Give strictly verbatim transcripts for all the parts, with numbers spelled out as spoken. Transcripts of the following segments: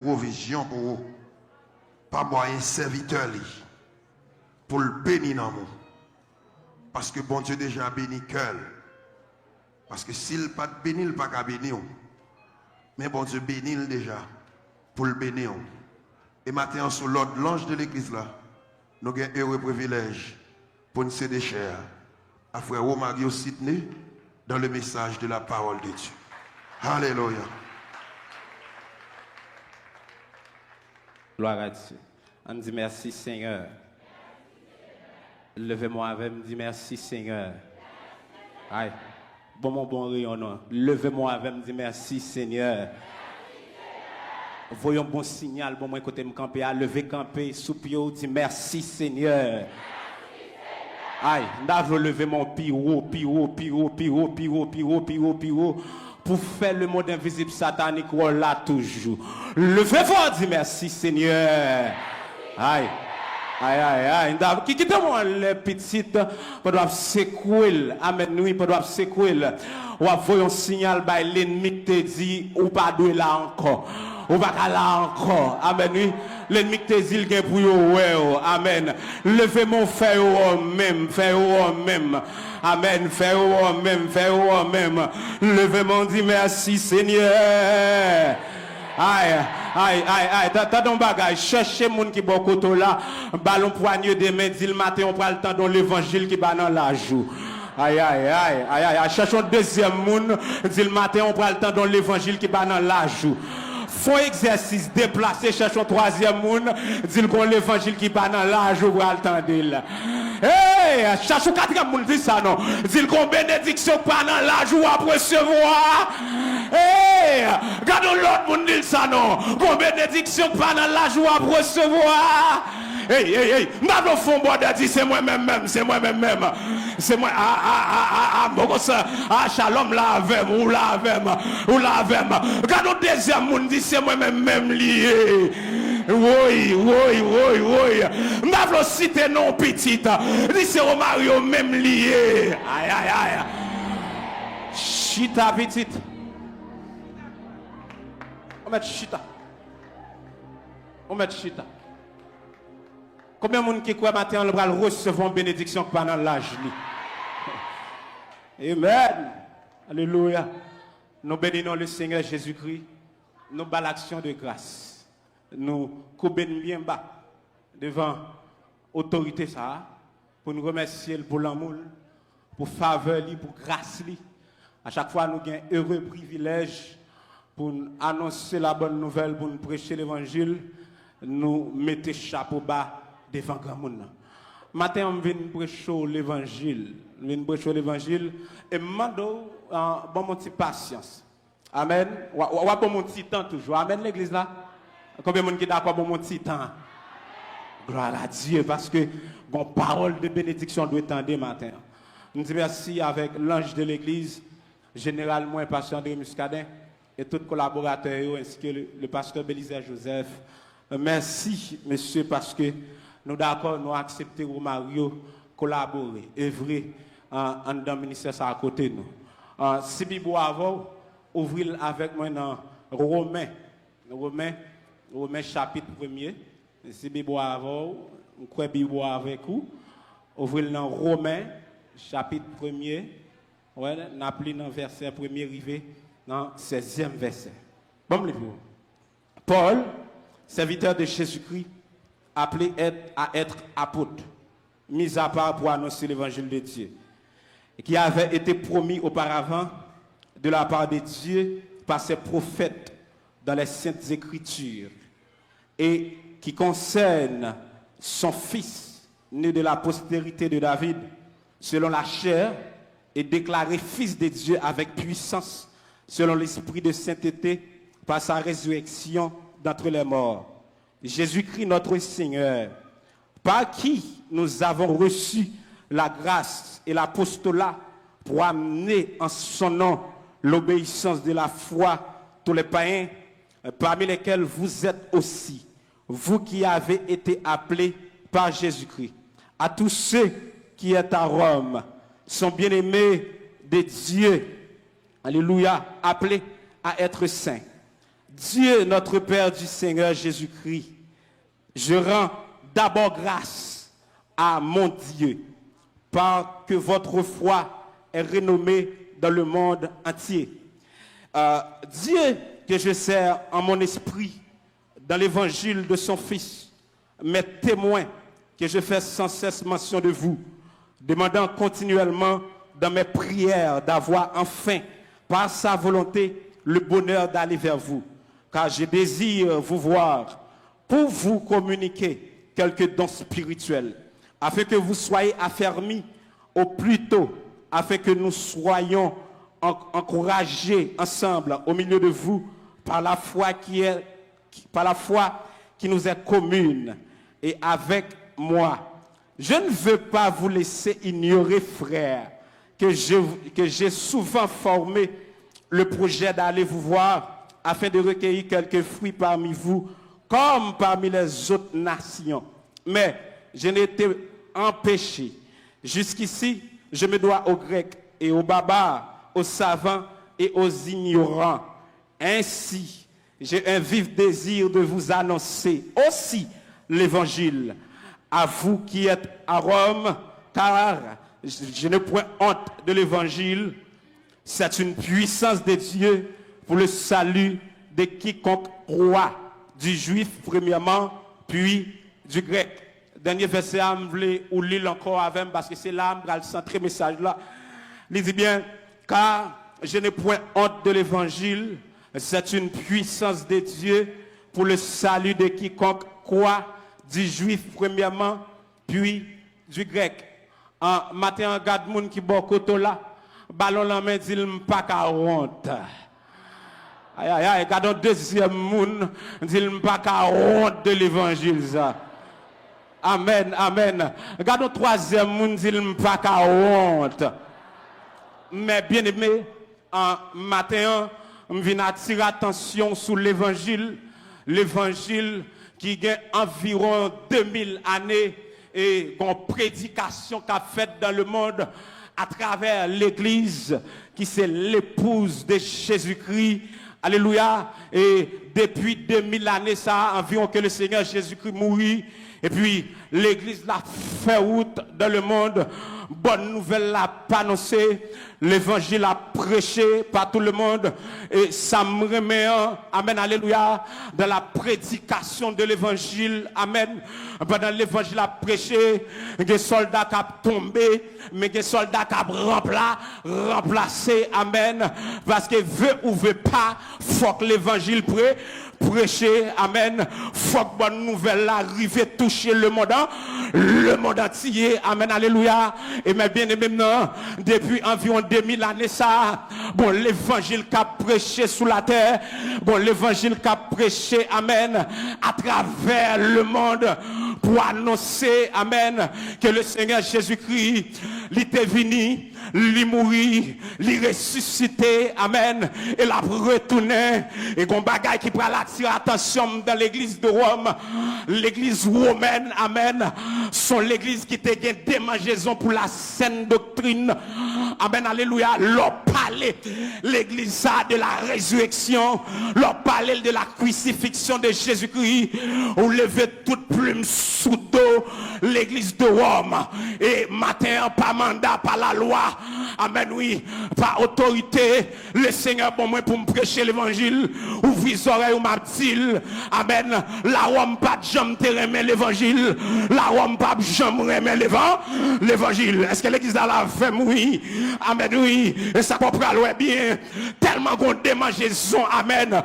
pwovizyon pou ou pa mwayen sèvitè li, pou l beni nanm ou. Paske Bondye deja beni kè l. Paske si l pa t beni, l pa ka beni w. Men Bondye beni l deja pou l beni w. E maten an, sou lòd lanj de legliz la, nou gen ere privilèj pou n sede chè a frè Romario Sidney dans le message de la parole de Dieu. Alelouya. Glwa a Dye. Ann di mèsi Senyè. Leve men w avè m, di mèsi Senyè. Ay. Ban m yon bon reyon non. Leve men w avè m, di mèsi Senyè. Voye yon bon sinyal ban mwen kote m kanpe a. Leve kanpe sou pye w, di mèsi Senyè. Ay, m ta vle w leve men w pi wo, pi wo, pi wo, pi wo, pi wo, pi wo, pi wo, pi wo, pi wo. Pou fè lemonn envizib satanik wè w la toujou. Leve fò, di mèsi Senyè. Ay. Ay, ay, ay. N ta, ki, kite mwen anlè pitit pandan w ap sekwe l. Amèn, wi, pandan w ap sekwe l. W ap voye yon sinyal bay lènmi k te di ou pa dwe la ankò. Ou pa ka la ankò. Amèn, wi. Lènmi k te di l gen pou yo wè w. Amèn. Leve men w, fè yo wè w menm, fè yo wè w menm. Amèn. Fè yo wè w menm, fè yo wè w menm. Leve men w, di mèsi Senyè. Ay, ay, ay, ay, ta- tande yon bagay, chèche moun ki bò kote w la, ba l yon pwanye de men, di l maten w pral tande yon levanjil ki pa nan laj ou. Ay, ay, ay, ay, ay, ay, chèche yon dezyèm moun, di l maten w pral tande yon levanjil ki pa nan laj ou. Fè yon egzèsis, deplase, chèche yon twazyèm moun, di l gon levanjil ki pa nan laj ou pral tande l. Hey, chache yon katriyèm moun di sa non. Di l gon benediksyon k pa nan laj ou w ap resevwa. Hey, gade yon lòt moun di l sa non. Gon benediksyon k pa nan laj ou w ap resevwa. Hey, hey, hey, m ta vle w fè yon bòdè di se mwen menm menm, se mwen menm menm. Se mwen, a, a, a, a, a, m poko sa, a, shalom la avè m, ou la avè m, ou la avè m. Gade yon dezyèm moun di se mwen menm menm li ye. Woy, woy, woy, woy. M pa vle w site non pitit. Di se Romario menm li ye. Ay, ay, ay. Chita pitit. Ou mèt chita. Ou mèt chita. Konbyen moun ki kwè maten an l pral resevwa yon benediksyon k pa nan laj li? Amen. Alelouya. Nou beni non le Senyè Jezikri. Nou ba l aksyon de gras. Nou koube n byen ba devan otorite sa a pou n remèsye l pou lanmou l, pou favè li, pou gras li. A chak fwa nou gen ere privilèj pou n anonse la bòn nouvèl, pou n preche levanjil, nou mete chapo ba devan granmoun nan. Maten an, m vin preche w levanjil. M vin preche w levanjil e m mande w, ah, ban m yon ti pasyans. Amèn. W a, w a, w a ban m yon ti tan toujou. Amèn, legliz la? Konbyen moun ki dakò ban m yon ti tan? Glwa a Dye, paske gon pawòl de benediksyon dwe tande maten an. M di mèsi avèk lanj de legliz, jeneral mwen, pastè André Muscadin, e tout kolaboratè yo, enski ke le, le pastè Belizaire Joseph. Mèsi, mesye, paske nou dakò, nou aksepte Romario kolabore, evre, an, anndan ministè sa a kote nou. An, si Bib ou avè w, ouvri l avèk mwen nan Women. Women, Women chapit premye. Si Bib ou avè w, m kwè Bib ou avèk ou. Ouvri l nan Women, chapit premye. Wè, n ap li nan vèsè premye rive nan sèzyèm vèsè. Ban m li pou ou. Paul, serviteur de Jésus-Christ, appelé être- à être apôtre, mis à part pour annoncer l'évangile de Dieu, qui avait été promis auparavant de la part de Dieu par ses prophètes dans les saintes écritures, et qui concerne son Fils, né de la postérité de David, selon la chair, et déclaré Fils de Dieu avec puissance, selon l'Esprit de sainteté, par sa résurrection d'entre les morts. Jésus-Christ notre Seigneur, par qui nous avons reçu la grâce et l'apostolat pour amener en son nom l'obéissance de la foi tous les païens, parmi lesquels vous êtes aussi, vous qui avez été appelés par Jésus-Christ. À tous ceux qui sont à Rome, sont bien-aimés de Dieu, alléluia, appelés à être saints. Dieu, notre Père du Seigneur Jésus-Christ, je rends d'abord grâce à mon Dieu, parce que votre foi est renommée dans le monde entier. Euh, Dieu, que je sers en mon esprit dans l'évangile de son Fils, mes témoins, que je fais sans cesse mention de vous, demandant continuellement dans mes prières d'avoir enfin, par sa volonté, le bonheur d'aller vers vous, car je désire vous voir pour vous communiquer quelques dons spirituels, afin que vous soyez affermis au plus tôt, afin que nous soyons en- encouragés ensemble au milieu de vous par la foi qui est, par la foi qui nous est commune et avec moi. Je ne veux pas vous laisser ignorer, frères, que je- que j'ai souvent formé le projet d'aller vous voir afin de recueillir quelques fruits parmi vous, comme parmi les autres nations. Mais je n'ai été empêché. Jusqu'ici, je me dois aux Grecs et aux barbares, aux savants et aux ignorants. Ainsi, j'ai un vif désir de vous annoncer aussi l'évangile à vous qui êtes à Rome, car je n'ai point honte de l'évangile. C'est une puissance de Dieu pour le salut de quiconque croit, du juif premièrement, puis du grec. Dènye vèsè a, m vle ou li l ankò avè m, paske se la a m pral santre mesaj la. Li di byen, car je n'ai point honte de l'évangile, c'est une puissance de Dieu pour le salut de quiconque croit, du juif premièrement, puis du grec. An, maten an, gad moun ki bò kote w la, ba l yon lanmen, di l, "M pa ka wont." Ayayay, gad yon dezyèm moun, di l, "M pa ka wont de levanjil sa." Amèn, amèn. Gad yon twazyèm moun, di l, "M pa ka wont." Men byeneme, an, maten an, m vin atire atansyon sou levanjil, levanjil ki gen anviwon de mil ane, e gon predikasyon k ap fèt dans le monde atravè legliz ki se l'épouse de Jésus-Christ. Alelouya. E depi de mil ane sa, anviwon ke le Seigneur Jésus-Christ mouri, epi legliz la fè wout dans le monde, bòn nouvèl la ap anonse, levanjil ap preche pa tout le monde. E sa m renmen an, amèn, alelouya, dans la prédication de l'évangile, amèn. Pandan levanjil ap preche, gen sòlda k ap tonbe, men gen sòlda k ap ranpla- ranplase, amèn. Paske ve ou ve pa, fòk levanjil pre- preche, amèn. Fòk bòn nouvèl la rive touche lemonn an- lemonn antye, amèn, alelouya. E men byeneme m nan, depi anviwon de mil ane sa, gon levanjil k ap preche sou latè, gon levanjil k ap preche, amèn, atravè lemonn, pou anonse, amèn, ke le Senyè Jezikri, li te vini, li mouri, li resisite, amèn, e l ap retounen. E gon bagay ki pral atire atansyon m dans l'église de Rome, legliz womèn, amèn, s on legliz ki te gen demanjezon pou la sèn doktrin. Amèn, alelouya. Lè w pale legliz sa de la résurrection, lè w pale l de la crucifixion de Jésus-Christ, ou leve tout plim sou do legliz de Rome. E maten an, pa manda, pa lalwa, amèn, wi, pa otorite, le Senyè ban mwen pou m preche levanjil. Ouvri zòrèy ou, m ap di l, amèn. Lawòm pa t janm te renmen levanjil. Lawòm p ap janm renmen levan- levanjil. Èske legliz la la avè m? Wi. Amèn, wi. E sa k w pral wè byen. Tèlman gon demanjezon, amèn,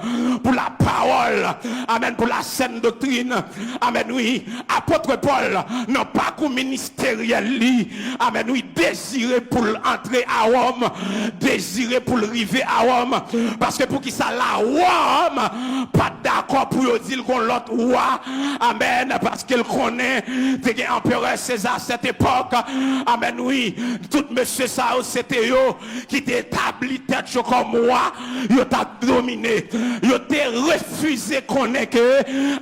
pou la pawòl, amèn, pou la sèn doktrin, amèn, wi. Apot Pòl, nan pakou ministeryèl li, amèn, wi, dezire pou l antre a Wòm, dezire pou l rive a Wòm, paske poukisa Lawòm pa t dakò pou yo di l gon lòt wa, amèn, paske l konnen te gen anperè Seza sèt epòk, amèn, wi, tout mesye sa yo, se te yo ki te etabli tèt yo kòm wa, yo t ap domine. Yo te refize konnen ke,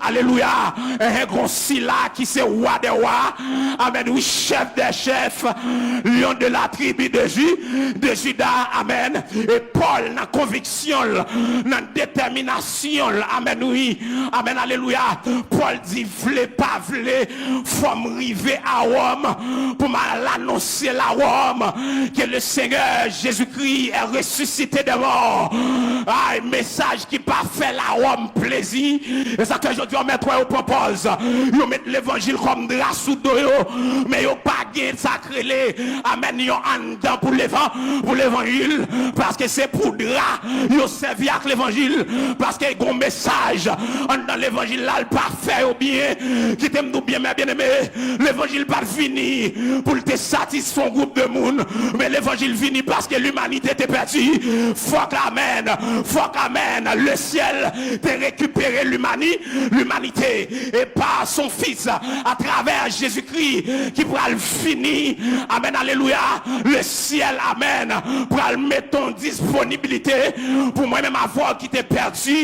alelouya, eh, gon sila ki se wa dè wa, amèn, wi, chèf dè chèf, lion de la tribu de Ju-, de Juda, amèn. E Pòl, nan konviksyon l, nan detèminasyon l, amèn, wi, amèn, alelouya, Pòl di, vle pa vle, fò m rive a Wòm pou m al anonse la Wòm que le Seigneur Jésus-Christ est ressuscité des morts. Ay, mesaj ki pa fè la Wòm plezi. E sa k fè jodi a, mèt yo pran pòz. Yo met levanjil kòm dra sou do yo, men yo pa gen sa k rele, amèn, yon anndan pou levan-, pou levanjil, paske se pou dra yo sèvi ak levanjil, paske gon mesaj anndan levanjil la, l pa fè yo byen. Kite m di w byen, mè byeneme, levanjil pa t vini pou l te satisfè yon gwoup de moun, men levanjil vini paske limanite te pèdi. Fòk amèn, fòk amèn, le ciel te récupérer l'humani-, l'humanité, et par son Fils, à travers Jésus-Christ, ki pral fini, amèn, alelouya, le ciel, amèn, pral mete yon disponibilite pou mwen menm avè w ki te pèdi,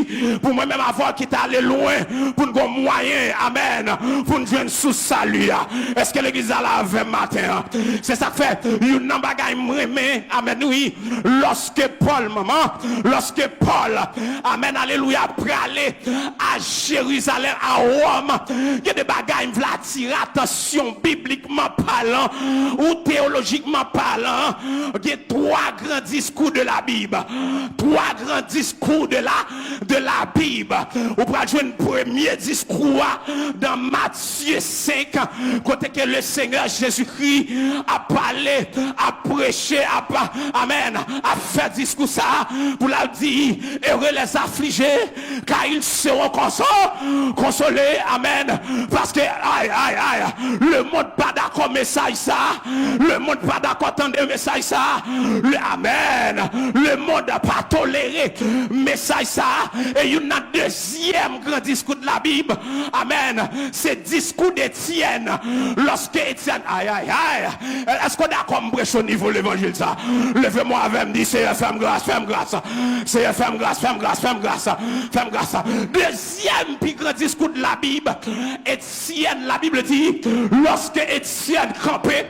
pou mwen menm avè w ki te ale lwen, pou n gon mwayen, amèn, pou n jwenn sous sali a. Èske legliz la la avè m maten an? Se sa k fè, youn nan bagay m renmen, amèn, wi, lòske Pòl, manman, lòske Pòl, amèn, alelouya, prale a Jerizalèm, a Wòm, gen de bagay m vle atire atansyon, biblikman palan, ou teyolojikman palan, gen twa gran diskou de la Bib. Twa gran diskou de la, de la Bib. Ou pral jwenn premye diskou a nan Matye senk, kote ke le Senyè Jezikri ap pale, ap preche, ap, amèn, ap fè diskou sa a, pou l ap di, heureux les affligés, car ils seront conso-, consolés. Amèn. Paske, ay, ay, ay, lemonn pa dakò mesaj sa a. Lemonn pa dakò tande mesaj sa a. Le, amèn. Lemonn pa tolere mesaj sa a. E youn nan dezyèm gran diskou de la Bib, amèn, se diskou de Etyèn, lòske Etyèn, ay, ay, ay, èske w dakò m preche o nivo levanjil sa? Leve men w avè m, di, Seyè, fè m gras, fè m gras. Seyè, fè m gras, fè m gras, fè m gras, fè m gras. Dezyèm pi gran diskou de la Bib, Etyèn, la Bib di, lòske Etyèn kanpe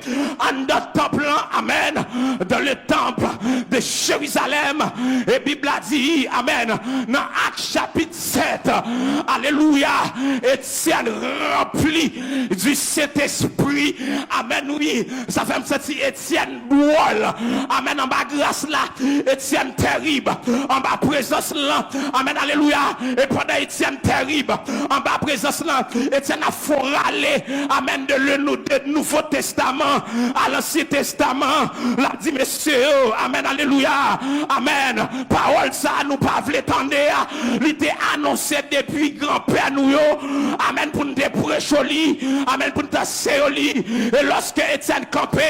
anndan tanp lan, amèn, dans le temple de Jérusalem, e Bib la di, amèn, nan Ak chapit sèt, alelouya, Etyèn ranpli du Sentespri. Amèn, wi. Sa fè m santi Etyèn dwòl. Amèn, anba gras la, Etyèn tèrib. Anba prezans lan. Amèn, alelouya. E pandan Etyèn tèrib, anba prezans lan, Etyèn ap fè yon rale, amèn, de le nou-, de Nouvo Testaman a Lansyen Testaman. L ap di, mesye yo, amèn, alelouya, amèn, pawòl sa a nou pa vle tande a, li te anonse depi granpè nou yo, amèn, pou n te preche li, amèn, pou n te anseye li. E lòske Etyèn kanpe,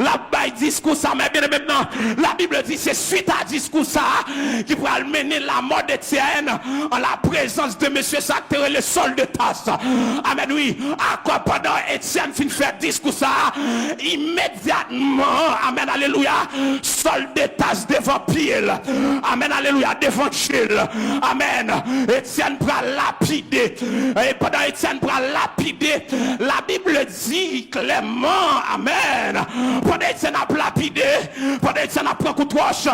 l ap bay diskou sa, men byeneme m nan, la Bib di se swit a diskou sa a ki pral mennen lamò de Etyèn an la prezans de mesye sa k te rele Sòl de Tas. Amèn, wi. Akò, pandan Etyèn fin fè diskou sa a, imedyatman, amèn, alelouya, Sòl de Tas devan pye l. Amèn, alelouya, devan je l. Amèn. Etyèn pral lapide. E pandan Etyèn pral lapide, la Bib di klèman, amèn, pandan Etyèn ap lapide, pandan Etyèn ap pran kout wòch,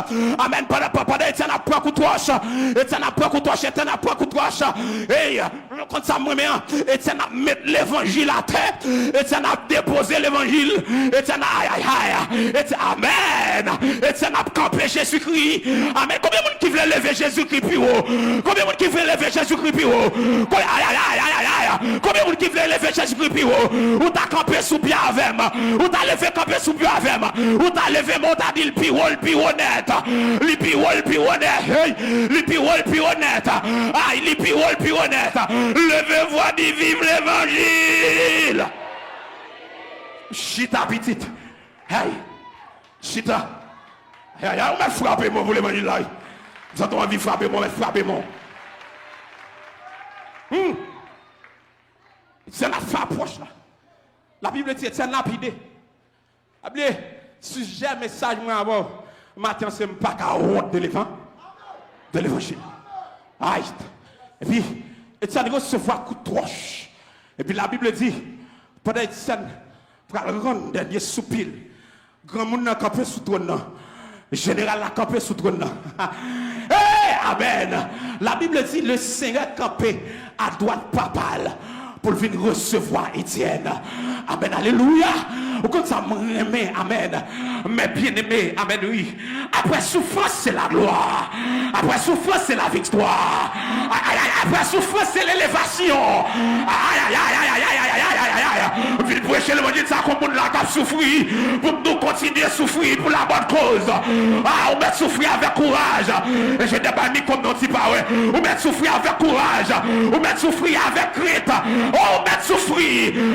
amèn, pandan, pandan Etyèn ap pran kout wòch, Etyèn ap pran kout wòch, Etyèn ap pran kout wòch, ey, nou konn sa m renmen an, Etyèn ap met levanjil atè, Etyèn ap depoze levanjil, Etyèn, ay, ay, ay, Etyèn, amèn, Etyèn ap kanpe Jezikri, amèn. Konbyen moun ki vle leve Jezikri pi wo? Konbyen moun ki vle leve Jezikri pi wo? Ko-, ay, ay, ay, ay, ay, ay. Konbyen moun ki vle leve Jezikri pi wo? Ou ta kanpe sou pye avè m. Ou ta leve kanpe sou pye avè m. Ou ta leve men, ou ta di, l pi wo, l pi wo nèt. Li pi wo, l pi wo nèt. Hey! Li pi wo, l pi wo nèt. Ay, li pi wo, l pi wo nèt. Leve vwa, di, viv levanjil. Chita, pitit. Hey! Chita. Ay, ay, ay, ou mèt frape mwen pou levanjil la, wi. M santi w anvi frape mwen, ou mèt frape mwen. Hmm. Etyèn ap fè apwòch la. Labib di Etyèn lapide. Labib, Sijè mesaj mwen avè w maten an se m pa ka wont de levan, de levanjil. Ay! Epi, Etienne resevwa kout wòch. Epi Labib di, pandan Etienne pral rann dènye soupi l, granmoun nan kanpe sou twòn nan. Jeneral la kanpe sou twòn nan. Hey, amèn! Labib di, le Senyè kanpe adwat papa l pou l vin resevwa Etienne. Amèn, alelouya! Ou konn sa m renmen, amèn. Mes bien-aimés, amèn, wi. Après souffrance, c'est la gloire. Après souffrance, c'est la victoire. Ay, ay, ay, après souffrance, c'est l'élévation. Ay, ay, ay. M vin preche levanjil sa kon moun la k ap soufri, pou nou kontinye soufri pou la bonne cause. Ah, ou mèt soufri avèk kouraj. E je te bay mi kòm non ti pa wè. Ou mèt soufri avèk kouraj. Ou mèt soufri avèk krent. Oh, ou mèt soufri.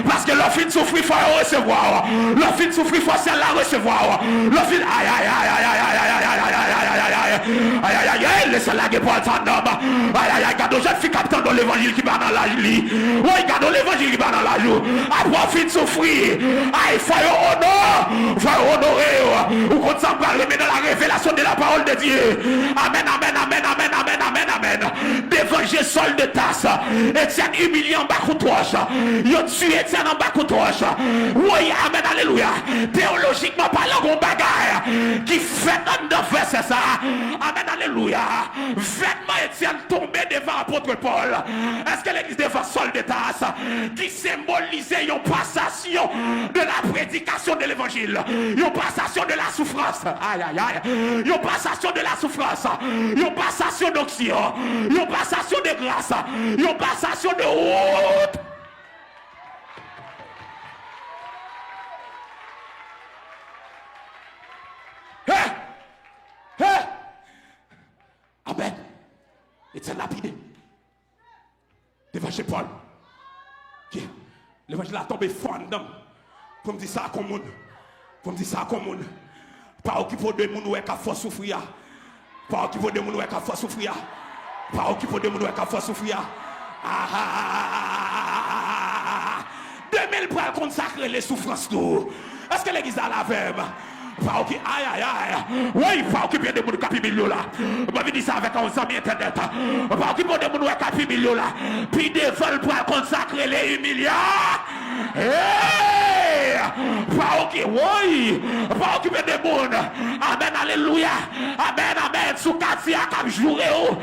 Paske lè w fin soufri, fò yo resevwa w. Lè w fin soufri, fò syèl la resevwa w. Lè w fin, ay, ay, ay, ay, ay, ay, ay, ay, ay, ay, ay, ay, ay, ay, ay, ay, ay, le syèl la gen pòl sa nòm. Ay, ay, ay, gade yon jèn fi k ap tande yon levanjil ki pa nan laj li. Woy, gade yon levanjil ki pa nan laj ou. Apre w fin soufri, ay, fò yo onore, fò yo onore w. Ou konn sa m pral renmen dans la révélation de la parole de Dieu. Amèn, amèn, amèn, amèn, amèn, amèn, amèn. Devan je Sòl de Tas, Etienne imilye anba kout wòch. Yo tiye Etienne anba kout wòch. Woy, amèn, alelouya. Teyolojikman palan, gon bagay ki fèt anndan vèsè sa. Amèn, alelouya. Vètman Etienne tonbe devan apot Pòl. Èske legliz devan Sòl de Tas ki senbolize yon pasasyon de la prédication de l'évangile, yon pasasyon de la souffrance, ay, ay, ay, yon pasasyon de la souffrance, yon pasasyon d'onction, yon pasasyon de grâce, yon pasasyon de wout. Hey! Hey! Amèn. Etienne lapide. Devan je Pòl. Ki levanjil la tonbe fò anndan m. Pou m di sa kon moun. Pou m di sa kon moun. Pa okipe w de moun ou wè k ap fè w soufri a. Pa okipe w de moun ou wè k ap fè w soufri a. Pa okipe w de moun ou wè k ap fè w soufri a. Ah, ah, ah, ah, ah, ah, ah, ah, ah. Demen l pral konn sa k rele soufrans tou. Èske legliz la la avè m? Pa oki-, ay, ay, ay. Woy, pa okipe de moun k ap imilye w la. Mwen vin di sa avèk yon zanmi entènèt. Pa okipe de moun wè k ap imilye w la. Pi devan l pral konn sa k rele imilya. Hey! Pa oki-, woy! Pa okipe de moun. Amèn, alelouya. Amèn, amèn. Sou katye a k ap joure w.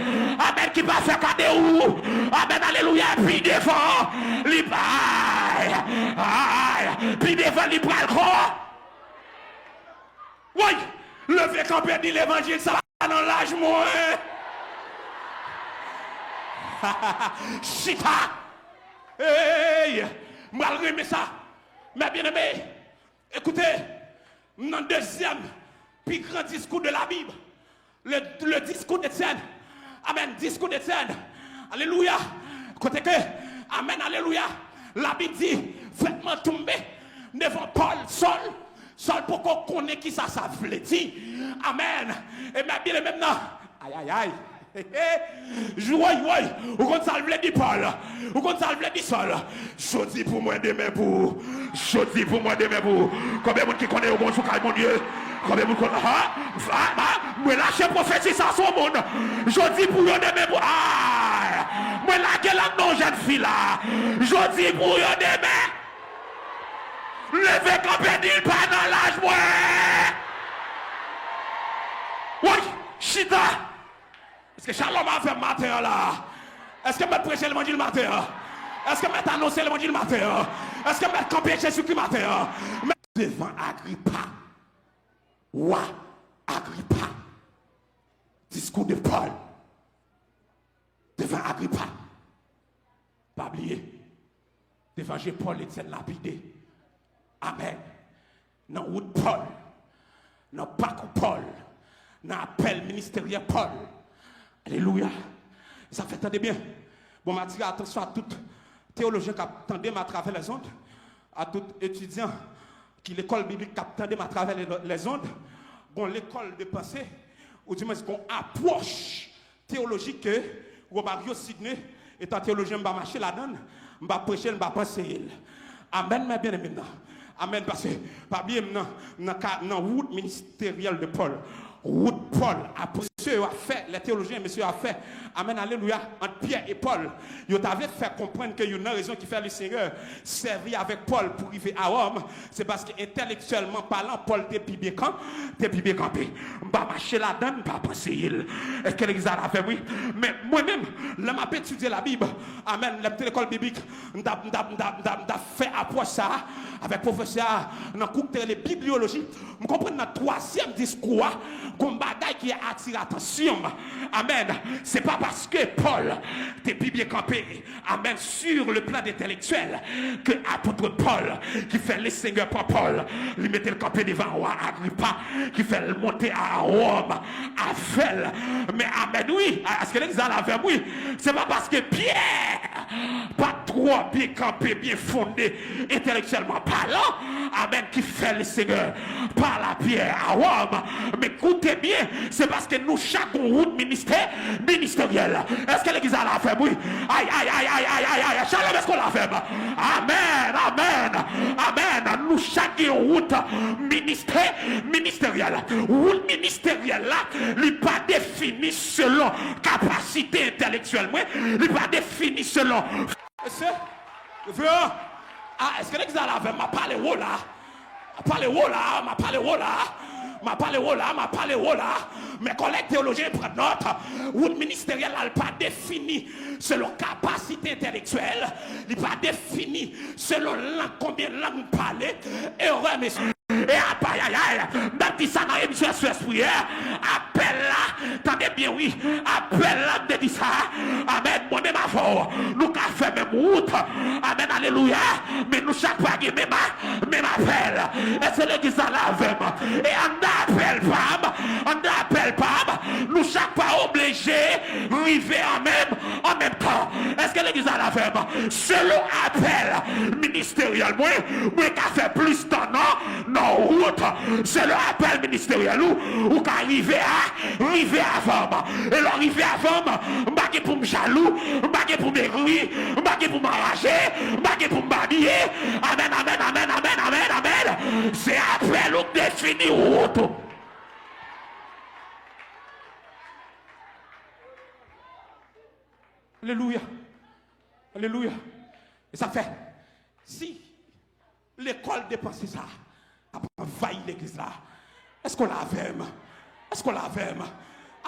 Amèn, ki pa fè kade w. Amèn, alelouya. Pi devan, li, ay, ay. Pi devan, li pral kò. Woy! Leve kanpe, di levanjil sa pa nan laj mwen. Chita! Hey! M pral renmen sa. Mes bien-aimés, écoutez, m nan dezyèm pi gran diskou de la Bible. Le, le diskou d'Etienne. Amèn. Diskou d'Etienne. Alelouya. Kote ke, amèn, alelouya. Labib di, vètman tonbe devan Pòl, Sòl. Sòl poko konnen kisa sa vle di. Amèn. E mè byen menm nan. Ay, ay, ay. Woy, woy. Ou konn sa l vle di, Pòl? Ou konn sa l vle di, Sòl? Jodi pou mwen, demen pou ou. Jodi pou mwen, demen pou ou. Konbyen moun ki konnen yo gon jou kay Bondye? Konbyen moun konnen? Ha? Ha? Ha? Mwen lache pwofesi sa sou moun. Jodi pou yo, demen pou. Ay! Mwen lage l anndan yon jèn fi la. Jodi pou yo, demen. Leve kanpe, di l pa nan laj mwen. Woy! Chita! Èske shalom avè m maten an la? Èske m mèt preche levanjil maten an? Èske m mèt anonse levanjil maten an? Èske m mèt kanpe Jezikri maten an? Mèt devan Agripa, wa Agripa, diskou de Pòl devan Agripa. Pa bliye, devan je Pòl, Etienne lapide. Amèn. Nan wout Pòl, nan pakou Pòl, nan apèl ministeryè Pòl. Alelouya. Sa fè tande byen. Bon, m atire atansyon a tout teyolojyen k ap tande m atravè lèzond, a tout etidyan ki lekòl biblik k ap tande m atravè lè-, lèzond. Gon lekòl de panse, oudimwens gon apwòch teyolojik ke Romario Sidney, etan teyolojyen, m pa mache ladan l, m pa preche l, m pa anseye l. Amèn, mè byeneme m nan. Amèn, paske pa bliye m nan, nan, ka, nan wout ministeryèl de Pòl. Wout Pòl, apre mesye yo ap fè, lè teyolojyen, mesye yo ap fè, amèn, alelouya, ant Pyè e Pòl, yo ta vle fè konprann ke youn nan rezon ki fè Lesenyè sèvi avèk Pòl pou rive a Wòm, se paske entèlektyèlman palan, Pòl te pi byen kan, te pi byen kanpe. M pa mache ladan l, m pa anseye l. Èske legliz la avè m? Wi. Men mwen menm, lè m ap etidye Labib, amèn, lè m te lekòl biblik, m t ap, m t ap, m t ap, m t ap, m t ap fè apwòch sa a avèk pwofesè a nan kou k te rele bibliyoloji. M konprann nan twazyèm diskou a, gon bagay ki atire atansyon m. Amèn. Se pa paske Pòl te pi byen kanpe, amèn, sur le plan entèlektyèl, ke apot Pòl, ki fè Lesenyè pran Pòl, li mete l kanpe devan wa Agripa, ki fè l monte a Wòm avè l. Men amèn, wi, èske legliz la avè m? Wi. Se pa paske Pyè pa t twò byen kanpe, byen fonde, entèlektyèlman palan, amèn, ki fè Lesenyè pale a Pyè a Wòm. Men koute byen, se paske nou chak gon wout ministè, ministeryèl. Èske legliz la avè m? Wi. Ay, ay, ay, ay, ay, ay, ay. Shalom, èske w la avè m? Amèn, amèn, amèn. Nou chak gen yon wout ministè, ministeryèl. Wout ministeryèl la, li pa defini selon kapasite entèlektyèl mwen, li pa defini selon. Mesye, frè, a, èske legliz la avè m? M ap pale wo la. M ap pale wo la, m ap pale wo la. M ap pale wo la, m ap pale wo la. Mes collègues théologiens, pran nòt. Wout ministeryèl la, l pa defini selon kapasite entèlektyèl. Li pa defini selon lang, konbyen lang m pale. Erè, mesye. E apa, ayayay, m t ap di sa nan emisyon S O S Priyè, apèl la, tande byen wi, apèl la, m te di sa, amèn, mwen menm avè w, nou ka fè menm wout, amèn, alelouya, men nou chak pa gen menm, menm apèl. Èske legliz la la avè m? E anndan apèl pa m, anndan apèl pa m, nou chak pa oblije rive an menm, an menm tan. Èske legliz la la avè m? Selon apèl ministeryèl mwen, mwen ka fè plis tan nan, nan wout. Selon apèl ministeryèl ou, ou ka rive a, rive avan m. E lè w rive avan m, m pa gen pou m jalou, m pa gen pou m egri, m pa gen pou m anraje, m pa gen pou m babye. Amèn, amèn, amèn, amèn, amèn, amèn. Se apèl ou k defini wout ou. Alelouya. Alelouya. E sa fè, si lekòl de panse sa ap anvayi legliz la, èske w la avè m? Èske w la avè m?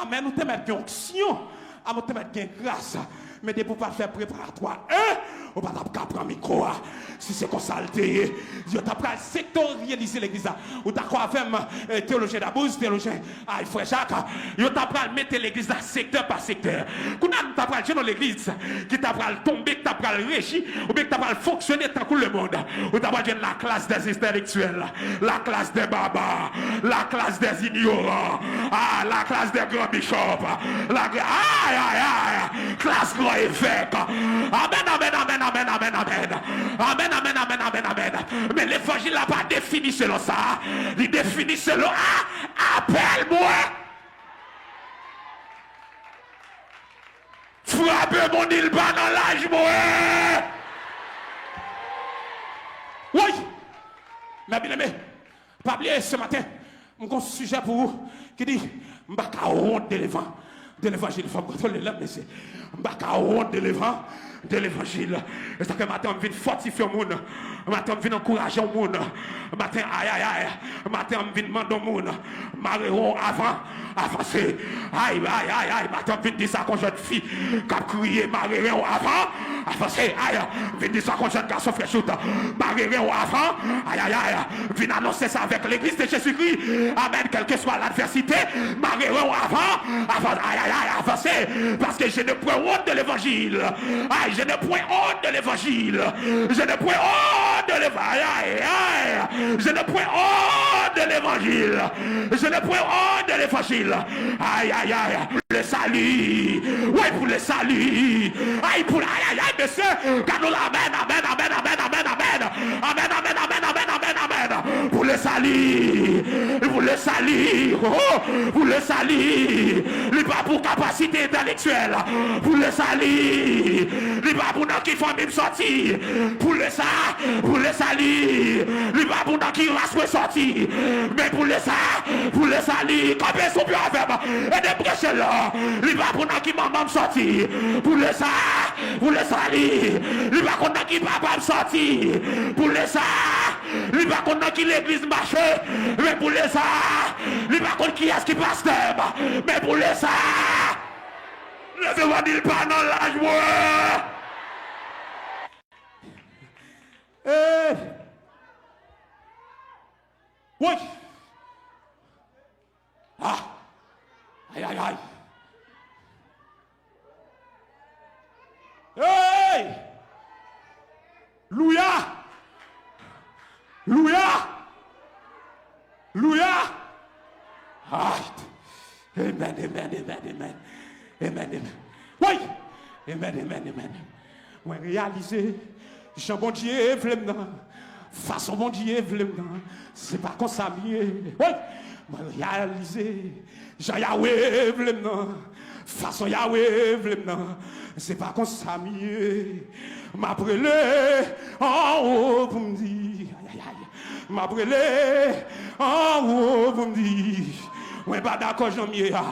Amèn. Ou te mèt gen onksyon. Amèn. Ou te mèt gen gras. Men depi w pa t fè preparatwa en, ou pa t ap ka pran mikwo a. Si se konsa l te ye, yo ta pral sektoryalize legliz la. Ou dakò avè m, eh, teyolojyen Dabouz, teyolojyen, ay, frè Jak, yo ta pral mete legliz la sektè pa sektè. Kounye a, nou ta pral jwenn yon legliz ki ta pral tonbe, ki ta pral reji, oubyen ki ta pral fonksyone tankou lemonn. Ou ta pral jwenn la classe des intellectuels, la classe des barbares, la classe des ignorants, ah, la classe des grands bishops, la, ay, ay, ay, klas gran evèk. Amèn, amèn, amèn, amèn, amèn, amèn. Amèn, amèn, amèn, amèn, amèn. Men levanjil la pa defini selon sa. Li defini selon a, apèl mwen. Frape moun, li pa nan laj mwen. Woy! Mè byeneme, pa bliye se maten, m gon sijè pou ou ki di, m pa ka wont de levan, de levanjil. Fò m kontwole lang, mesye. M pa ka wont de levan, de levanjil. E sa ke maten an m vin fòtifye yon moun. Maten an m vin ankouraje yon moun. Maten, ayayay. Maten an m vin mande yon moun. Mare ren w avan. Avanse. Ay, ay, ay, ay. Maten an m vin di sa kon jèn fi k ap kriye, mare ren w avan. Avanse. Ay, m vin di sa kon jèn gason frè chout. Mare ren w avan. Ayayay. M vin anonse sa avèk Legliz de Jezikri. Amèn. Kèlkeswa ladvèsite, mare ren w avan. Avan, ayayay, avanse. Paske je ne point honte de l'évangile. Ay, je ne point honte de l'évangile. Je ne point honte de l'évangile. Ay, ay, ay. Je ne point honte de l'évangile. Je ne point honte de l'évangile. Ay, ay, ay. Le salut. Woy pou le salut. Ay, pou, ay, ay, ay, mesye. Gad nou la. Amèn, amèn, amèn, amèn, amèn, amèn. Amèn, amèn, amèn, amèn, amèn, amèn. Pou le sali, pou le sali, oh, oh, pou le sali. Li pa pou kapasite entèlektyèl, pou le sali. Li pa pou nan ki fanmi m sòti, pou le sa, pou le sali. Li pa pou nan ki ras mwen sòti, men pou le sa, pou le sali. Kanpe sou pye avè m, ede m preche la. Li pa pou nan ki manman m sòti, pou le sa, pou le sali. Li pa konn nan ki papa m sòti, pou le sa. Li pa konn nan ki legliz m mache, men pou le sa. Li pa konn kiyès ki pastè m, men pou le sa. Leve w di l pa nan laj mwen. Hey! Woy! Ah! Ay, ay, ay! Hey! Louya! Louya! Louya! Ay! Amen, amen, amen, amen. Amen, amen. Woy! Amen, amen, amen. Mwen reyalize jan Bondye vle m nan, fason Bondye vle m nan, se pa konsa m ye. Woy! Mwen reyalize jan Yawe vle m nan, fason Yawe vle m nan, se pa konsa m ye. M ap rele anwo pou m di, ay, ay, ay. M ap rele anwo pou m di, mwen pa dakò jan m ye a.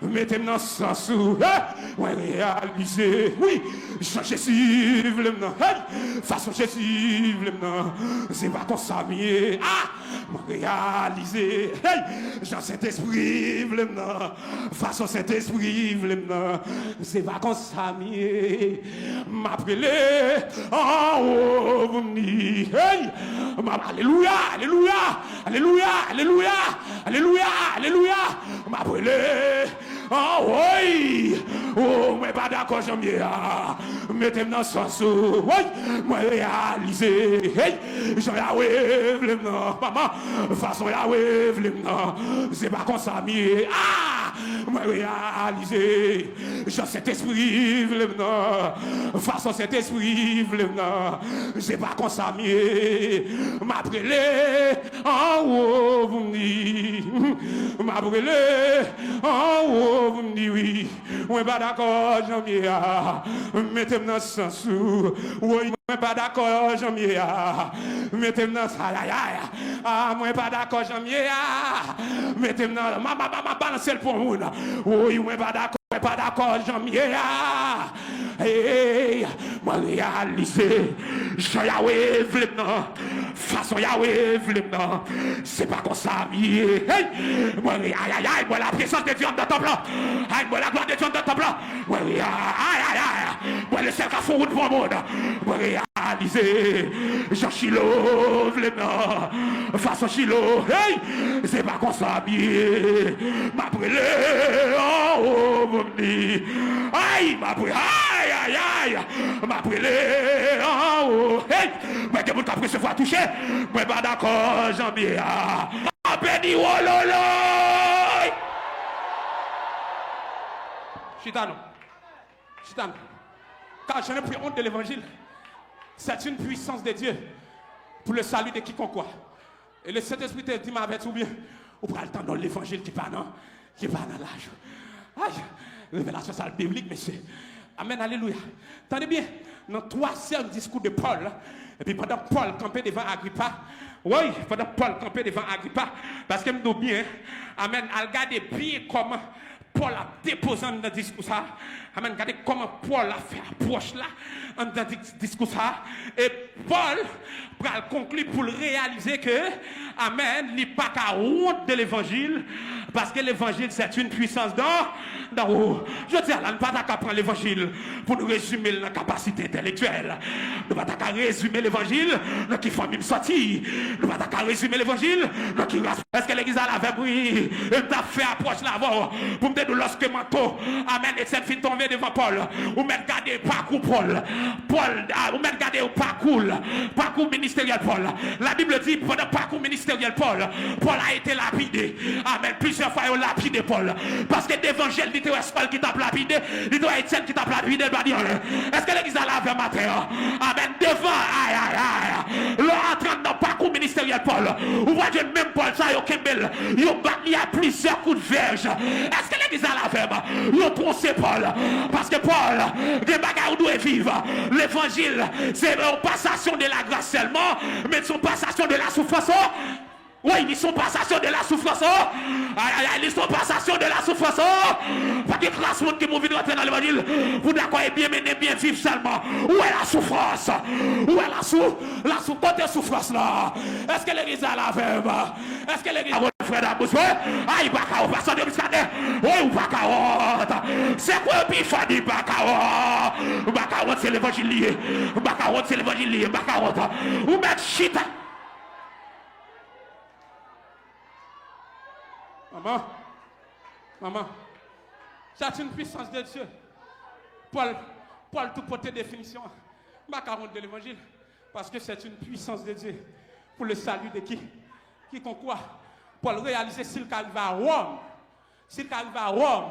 Mete m nan sans ou. Hey! Mwen reyalize, wi, jan Jezi vle m nan. Hey! Fason Jezi vle m nan, se pa konsa m ye. Ah! Mwen reyalize, hey! Jan Sentespri vle m nan, fason Sentespri vle m nan, se pa konsa m ye. M ap rele anwo pou m di, hey! M ap, alelouya, alelouya, alelouya, alelouya, alelouya, alelouya. M ap rele anwo, woy! Oh, mwen pa dakò jan m ye a. Mete m nan sans ou. Woy! Mwen reyalize, hey! Jan Yawe vle m nan, manman, fason Yawe vle m nan, se pa konsa m ye. Ah! Mwen reyalize jan Sentespri vle m nan, fason Sentespri vle m nan, se pa konsa m ye. M ap rele anwo pou m di, m ap rele anwo pou m di wi. Mwen pa dakò jan m ye a. Mete m nan sans ou. Woy, mwen pa dakò jan m ye a. Mete m nan sa, ay, ay, ay. Ah, mwen pa dakò jan m ye a. Mete m nan, ma, ma, ma, ma, balanse l pou moun. Woy, mwen pa dakò, mwen pa dakò jan m ye a. Hey, mwen reyalize jan Yawe vle m nan, fason Yawe vle m nan, se pa konsa m ye. Hey, mwen re-, ay, ay, ay, mwen la présence de Dieu anndan tanp lan. Ay, mwen la gloire de Dieu anndan tanp lan. Mwen re-, ay, ay, ay, mwen le sèl ka fè wout pou moun. Mwen reyalize jan Chilo vle m nan, fason Chilo, hey, se pa konsa m ye. M ap rele anwo pou m di, ay, m ap re-, ay, ay, ay. M ap rele anwo. Hey! Mwen gen moun k ap resevwa touche. Mwen pa dakò jan m ye a. Mwen beni wololoy. Chita non. Chita non. Car je n'ai point honte de l'évangile. C'est une puissance de Dieu pour le salut de quiconque croit. E le Sentespri te di m avèti w byen, ou pral tande yon levanjil ki pa nan, ki pa nan laj ou. Ay, revelasyon sa l biblik, mesye. Amèn, alelouya. Tande byen, nan twazyèm diskou de Pòl, epi pandan Pòl kanpe devan Agripa, wi, pandan Pòl kanpe devan Agripa, paske m di w byen, amèn, al gade byen kòman Pòl ap depoze anndan diskou sa a. Amèn. Gade kòman Pòl ap fè apwòch la anndan di-, diskou sa a. E Pòl pral konkli pou l reyalize ke, amèn, li pa ka wont de levanjil, paske levanjil, c'est une puissance d'en, d'en haut. Jodi a la, nou pa ta ka pran levanjil pou nou rezime l nan kapasite entèlektyèl. Nou pa ta ka rezime levanjil nan ki fanmi m sòti. Nou pa ta ka rezime levanjil nan ki ras. Èske legliz la la avè m? Wi. E m t ap fè apwòch la avè w pou m te di w lòske manto, amèn, Etienne fin tonbe devan Pòl, ou mèt gade pakou Pòl. Pòl, a, ou mèt gade pakou l, pakou ministeryèl Pòl. La Bible dit, pandan pakou ministeryèl Pòl, Paul a été lapidé. Amèn. Plizyè Fwa yo lapide Pòl. Paske devan je l, li te wè Sòl ki t ap lapide, li te wè Etyèn ki t ap lapide, l pa di anyen. Èske legliz la la avè m maten an? Amèn. Devan, ay, ay, ay. Lè w antre nan pakou ministeryèl Pòl, ou pral jwenn menm Pòl sa yo kenbe l, yo bat li ak plizyè kout vèj. Èske legliz la la avè m? Yo twonse Pòl. Paske Pòl, gen bagay ou dwe viv. Levanjil, se yon pasasyon de la gras sèlman, men se yon pasasyon de la soufrans, o. Wi, li se yon pasasyon de la soufrans, o. Ay, ay, ay, li se yon pasasyon de la soufrans, o. Pa gen klas moun ki pou vin rantre nan levanjil pou dakò e byen mennen, byen viv sèlman. Ou wè la soufrans. Ou wè la sou, la sou, kote soufrans la? Èske legliz la la avè m? Èske legliz la, frè Dabous, wi? Ay, pa ka wont, pastè Debis Kadè. Wi, ou pa ka wont. Se kwe pi fò di pa ka wont. Pa ka wont, se levanjil li ye. Pa ka wont, se levanjil li ye. Pa ka wont. Ou mèt chita. Manman, manman, c'est une puissance de Dieu. Pòl, Pòl tou pote definisyon an. M pa ka wont de levanjil, paske c'est une puissance de Dieu pour le salut de qui? Quiconque croit. Pòl reyalize si l ka rive a Wòm, si l ka rive a Wòm,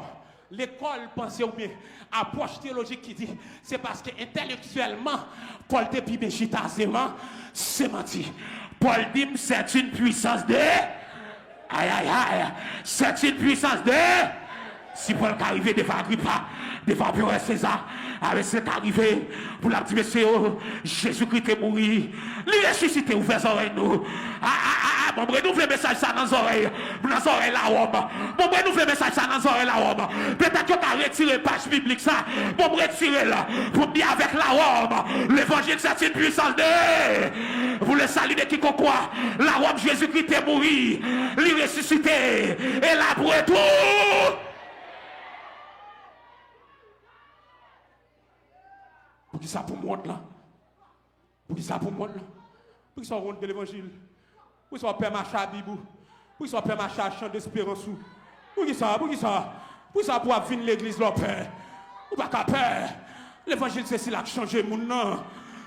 lekòl panse oubyen apwòch teyolojik ki di se paske entèlektyèlman Pòl te pi byen chita, se man, se manti. Pòl di m, c'est une puissance de, ay, ay, ay, c'est une puissance de, si Pòl ka rive devan Agripa, devan anperè Seza, a, mesye, ka rive pou l ap di mesye yo, Jezikri te mouri, li resisite, ouvè zòrèy nou. A, a, a, a, bon, m renouvle mesaj sa nan zòrèy, nan zòrèy Lawòm. Bon, m renouvle mesaj sa nan zòrèy Lawòm. Petèt yo ka retire paj biblik sa. Bon, m retire l pou m di avèk Lawòm, levanjil c'est une puissance de, pour le salut de quiconque croit. Lawòm, Jezikri te mouri, li resisite, e l ap retou. Poukisa pou m wont la? Poukisa pou m wont la? Poukisa w wont de levanjil? Poukisa w pè mache a Bib ou? Poukisa w pè mache a chan desperans ou? Poukisa? Poukisa? Poukisa pou w ap vin legliz la w pè? Ou pa ka pè. Levanjil se sila k chanje moun nan.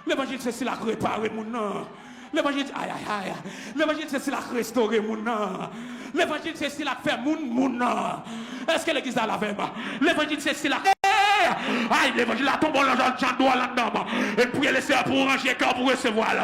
Levanjil se sila k repare moun nan. Levanjil, ay, ay, ay. Levanjil se sila k restore moun nan. Levanjil se sila k fè moun moun nan. Èske legliz la la avè m? Levanjil se sila k, ay, levanjil la tonbe nan jan dwòl anndan m. E m priye Lesenyè pou ranje kè w pou resevwa l.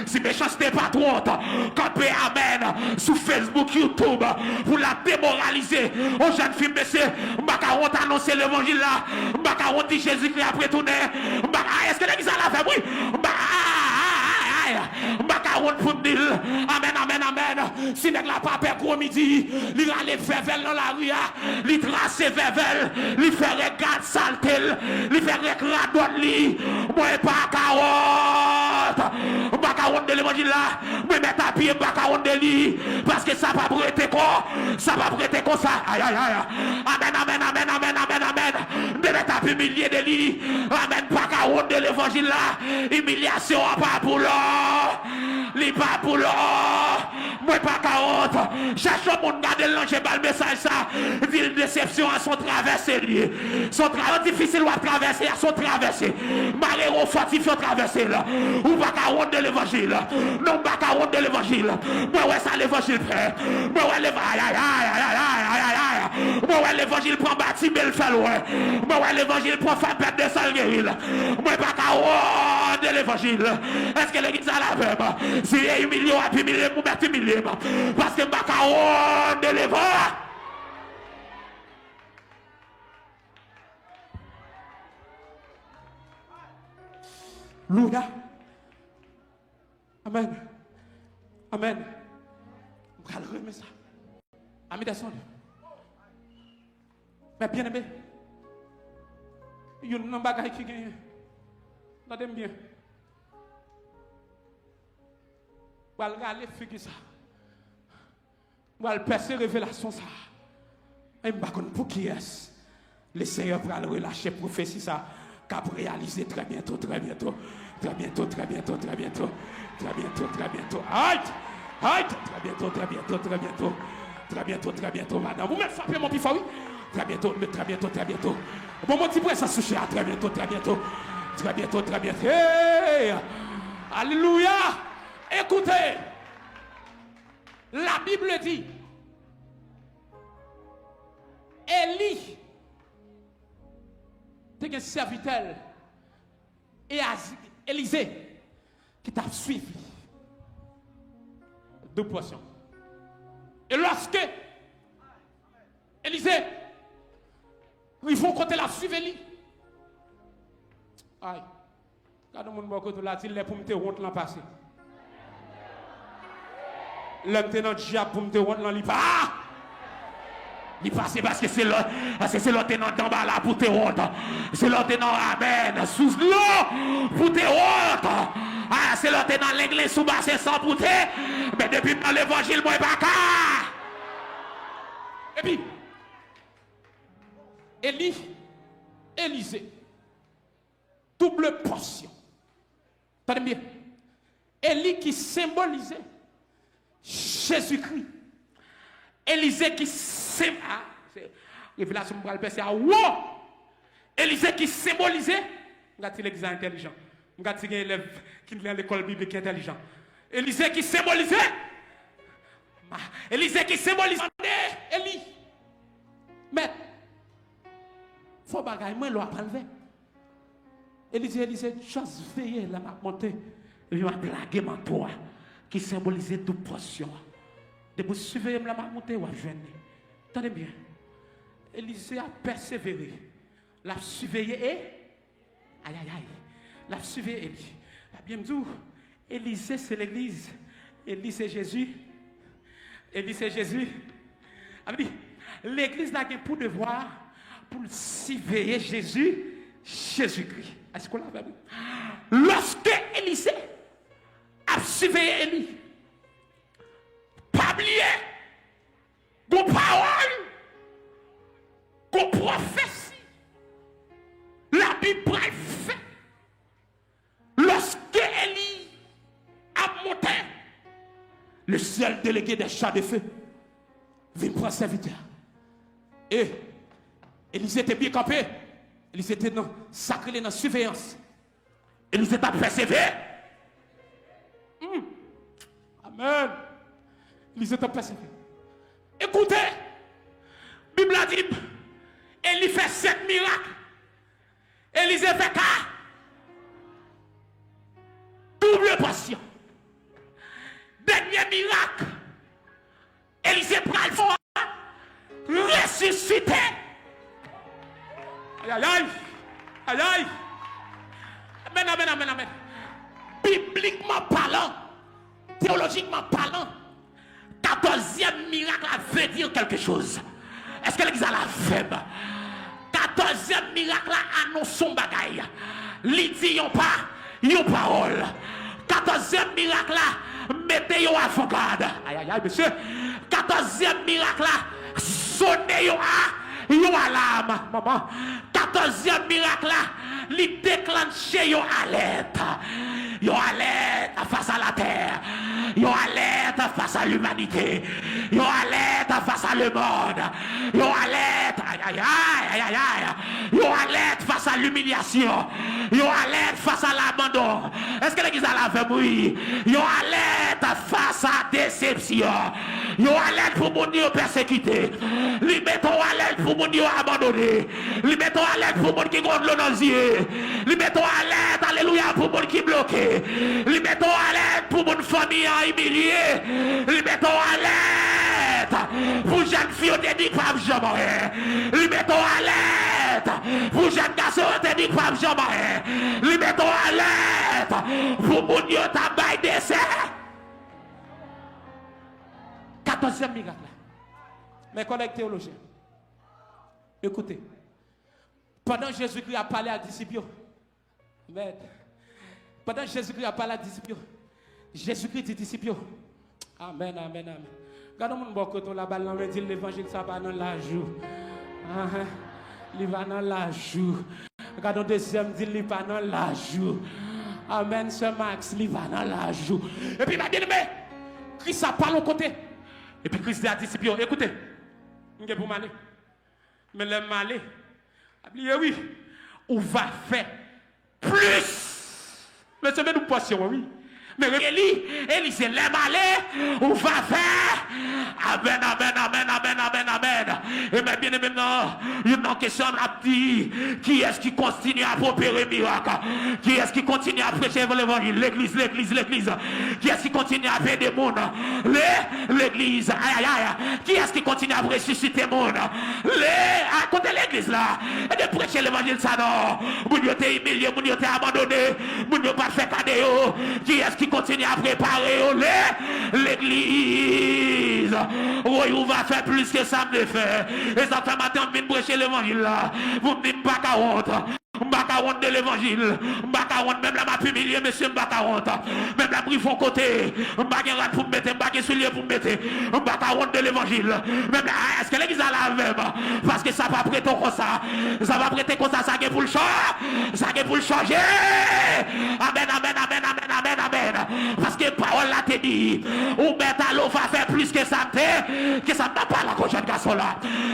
Si mechanste pa twont, kanpe amèn sou Facebook, YouTube, pou l ap demoralize yon jèn fi, mesye, m pa ka wont anonse levanjil la, m pa ka wont di Jezikri ap retounen, m pa, ay, èske legliz la la avè m? Wi. M pa, ay, ay, ay, ay, ay. M pa ka wont pou m di l, amèn, amèn, amèn. Si nèg la pa pè gwo midi, li rale vèvè l nan lari a, li trase vèvè l, li fè règ gad salte l, li fè règ radòt li. Mwen pa ka wont. M pa ka wont de levanjil la. Mwen mèt apiye, m pa ka wont de li. Paske sa p ap rete kon, sa p ap rete konsa. Ay, ay, ay. Amèn, amèn, amèn, amèn, amèn, amèn. M te mèt ap imilye de li. Amèn, m pa ka wont de levanjil la. Imilyasyon an pa pou lò. Li pa pou lò. Mwen pa ka wont. Chèche yon moun, gade l nan je, ba l mesaj sa. Di l desepsyon an se yon travèse li ye. Se yon travèse difisil w ap travèse a, se yon travèse. Mare w fòtifye w travèse l. Ou pa ka wont de levanjil. Non, m pa ka wont de levanjil. Mwen wè sa levanjil fè. Mwen wè leva-, ay, ay, ay. Mwen wè levanjil pran Batime, l fè l wè. Mwen wè levanjil pran fanm pèt de san, l geri l. Mwen pa ka wont de levanjil. Èske legliz la la avè m? Si e imilye w ap imilye m, ou mèt imilye m. Paske m pa ka wont de levanjil. Louya. Amèn. Amèn. M pral renmen sa. Ami Desmond. Mè byeneme, youn nan bagay ki genyen, tande m byen, pral rale figi sa. Pral pèse revelasyon sa. E m pa konn pou kiyès Lesenyè pral relache pwofesi sa k ap reyalize trè byento, trè byento, trè byento, trè byento, trè byento, trè byento, trè byento. Ay! Ay! Trè byento, trè byento, trè byento, trè byento, trè byento, madanm. Ou mèt frape men w pi fò, wi. Trè byento, trè byento, trè byento. Bon, bon ti prezans sou chè a, trè byento, trè byento. Trè byento, trè byento. Hey! Alelouya! Écoutez, la Bible dit, Eli te gen sèvitè l, Eyazi, Elize, ki t ap swiv li. Doub pòsyon. E lòske Elize rive yon kote l ap swiv Eli. Ay. Gade yon moun bò kote w la, di l lè pou m te wont lan pase. Lè m te nan dyab pou m te wont lan, li pa. Li pase paske se lè, paske se lè w te nan danbala pou te wont. Se lè w te nan amèn, sou dlo pou te wont. Ah, se lè w te nan lenglens sou basen san pou te. Men depi m nan levanjil, mwen pa ka. Epi, Eli, Elize, double pòsyon. Tande m byen. Eli ki senbolize Jezikri. Elize ki sen-, ah, se revelasyon m pral pèse a wo. Elize ki senbolize, m gad si legliz la entèlijan. M gad si gen elèv ki nan lekòl biblik ki entèlijan. Elize ki senbolize, ah, Elize ki senbolize, tande, Eli. Mèt, fò bagay mwen lwa pral vè. Eli di Elize, just veye lè m ap monte, epi m ap lage manto a, ki senbolize doub pòsyon an. Depi w siveye m lè m ap monte, w ap jwenn li. Tande byen. Elize ap pèsevere. L ap siveye e, ay, ay, ay. L ap siveye Eli. Byen m di w, Elize se legliz. Eli se Jezi. Eli se Jezi. Sa vle di, legliz la gen pou devwa pou l siveye Jezi, Jezikri. Èske w la avè m? Lòske Elize ap siveye Eli, pa bliye, gon pawòl, gon pwofesi Labib pral fè. Lòske Eli ap monte, le syèl delege dè cha de fe vin pran sèvitè a. E Elize te byen kanpe. Elize te nan, sa k rele nan siveyans. Elize t ap pèsevere. Hmm. Amèn. Elize t ap pèsevere. Ekoute, Bib la di, Eli fè sèt mirak. Elize fè ka. Double pòsyon. Dènye mirak Elize pral fè a, resisite. Ayayay. Ayay. Amèn, amèn, amèn, amèn. Biblikman palan, teyolojikman palan, katòzyèm mirak la vle di kèlke choz. Èske legliz la la avè m? Katòzyèm mirak la anonse yon bagay. Li di yon pa, yon pawòl. Katòzyèm mirak la mete yo avangad. Ayayay, mesye. Katòzyèm mirak la sone yon a, yon alam. Manman. Katòzyèm mirak la, li deklanche yon alèt. Yon alèt fas a latè. Yon alèt fas a limanite. Yon alèt fas a lemonn. Yon alèt, ayayay, ayayay. Yon alèt fas a limilyasyon. Yon alèt fas a labandon. Èske legliz la la avè m? Wi. Yon alèt fas a desepsyon. Yon alèt pou moun yo pèsekite. Li mete yon alèt pou moun yo abandone. Li mete yon alèt pou moun ki gon dlo nan zye. Li mete yon alèt, alelouya, pou moun ki bloke. Li mete yon alèt pou moun fanmi an imilye. Li mete yon alèt pou jèn fi yo te di pa p janm anyen. Li mete yon alèt pou jèn gason yo te di pa p janm anyen. Li mete yon alèt pou moun yo t ap bay desè. Katòzyèm mirak la. Mes collègues théologiens, écoutez. Pandan Jezikri ap pale ak disip yo, amèn. Pandan Jezikri ap pale ak disip yo, Jezikri di disip yo, amèn, amèn, amèn. Gade yon moun bò kote w la, ba l nan men, di l levanjil sa pa nan laj ou. Ahan. Li pa nan laj ou. Gade yon dezyèm, di l li pa nan laj ou. Amèn, sè Max, li pa nan laj ou. Epi, mè byeneme, Kris ap pale yon kote. Epi Kris di a disip yo, ekoute, m gen pou m ale. Men lè m ale, pa bliye wi, ou va fè plis. Mesye, men nou pòsyon an, wi. Men Eli, Eli se lè m ale, ou va fè. Amèn, amèn, amèn, amèn, amèn, amèn. E mè byeneme m nan, youn nan kesyon ap di, kiyès ki kontinye ap opere mirak? Kiyès ki kontinye ap preche levanjil? Legliz, legliz, legliz. Kiyès ki kontinye ap ede moun? Le, legliz. Ay, ay, ay. Kiyès ki kontinye ap resisite moun? Le, a kote legliz la? E de preche levanjil sa non. Moun yo te imilye, moun yo te abandone, moun yo pa t fè kado yo. Kiyès ki kontinye ap repare yo? Le, legliz. Woy, ou va fè plis ke sa m te fè. E sa fè maten m vin preche levanjil la. Pou m di m pa ka wont. M pa ka wont de levanjil. M pa ka wont. Menm lè m ap imilye, mesye, m pa ka wont. Menm lè m rive yon kote, m pa gen rad pou m mete, m pa gen soulye pou m mete. M pa ka wont de levanjil. Menm lè, a, èske legliz la la avè m? Paske sa p ap rete konsa. Sa p ap rete konsa, sa gen pou l chanje. Sa gen pou l chanje. Amèn, amèn, amèn, amèn, amèn, amèn. Paske pawòl la te di, ou mèt ale, ou va fè plis ke sa m te, ke sa m t ap pale ak jèn gason la.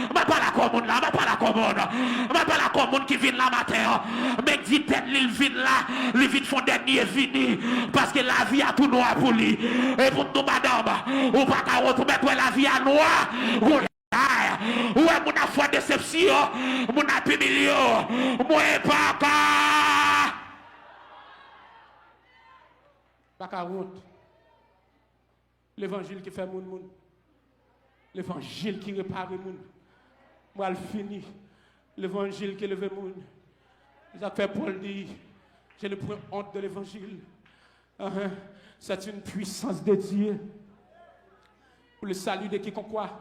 M ap pale ak moun la, m ap pale ak moun. M ap pale ak moun ki vin la maten an. Men di tèt li, l vin la, li vin fè yon dènye vini. Paske lavi a tou nwa pou li. E pou m di w, madanm, ou pa ka wont, ou mèt wè lavi a nwa. Ou wè moun ap fè desepsyon, moun ap imilye w. Mwen pa ka. Pa ka wont. Levanjil ki fè moun moun. Levanjil ki repare moun. Mwen al fini. Levanjil ki leve moun. Se sa k fè Pòl di, je ne prends honte de l'évangile. Ahan. C'est une puissance de Dieu pour le salut de quiconque croit.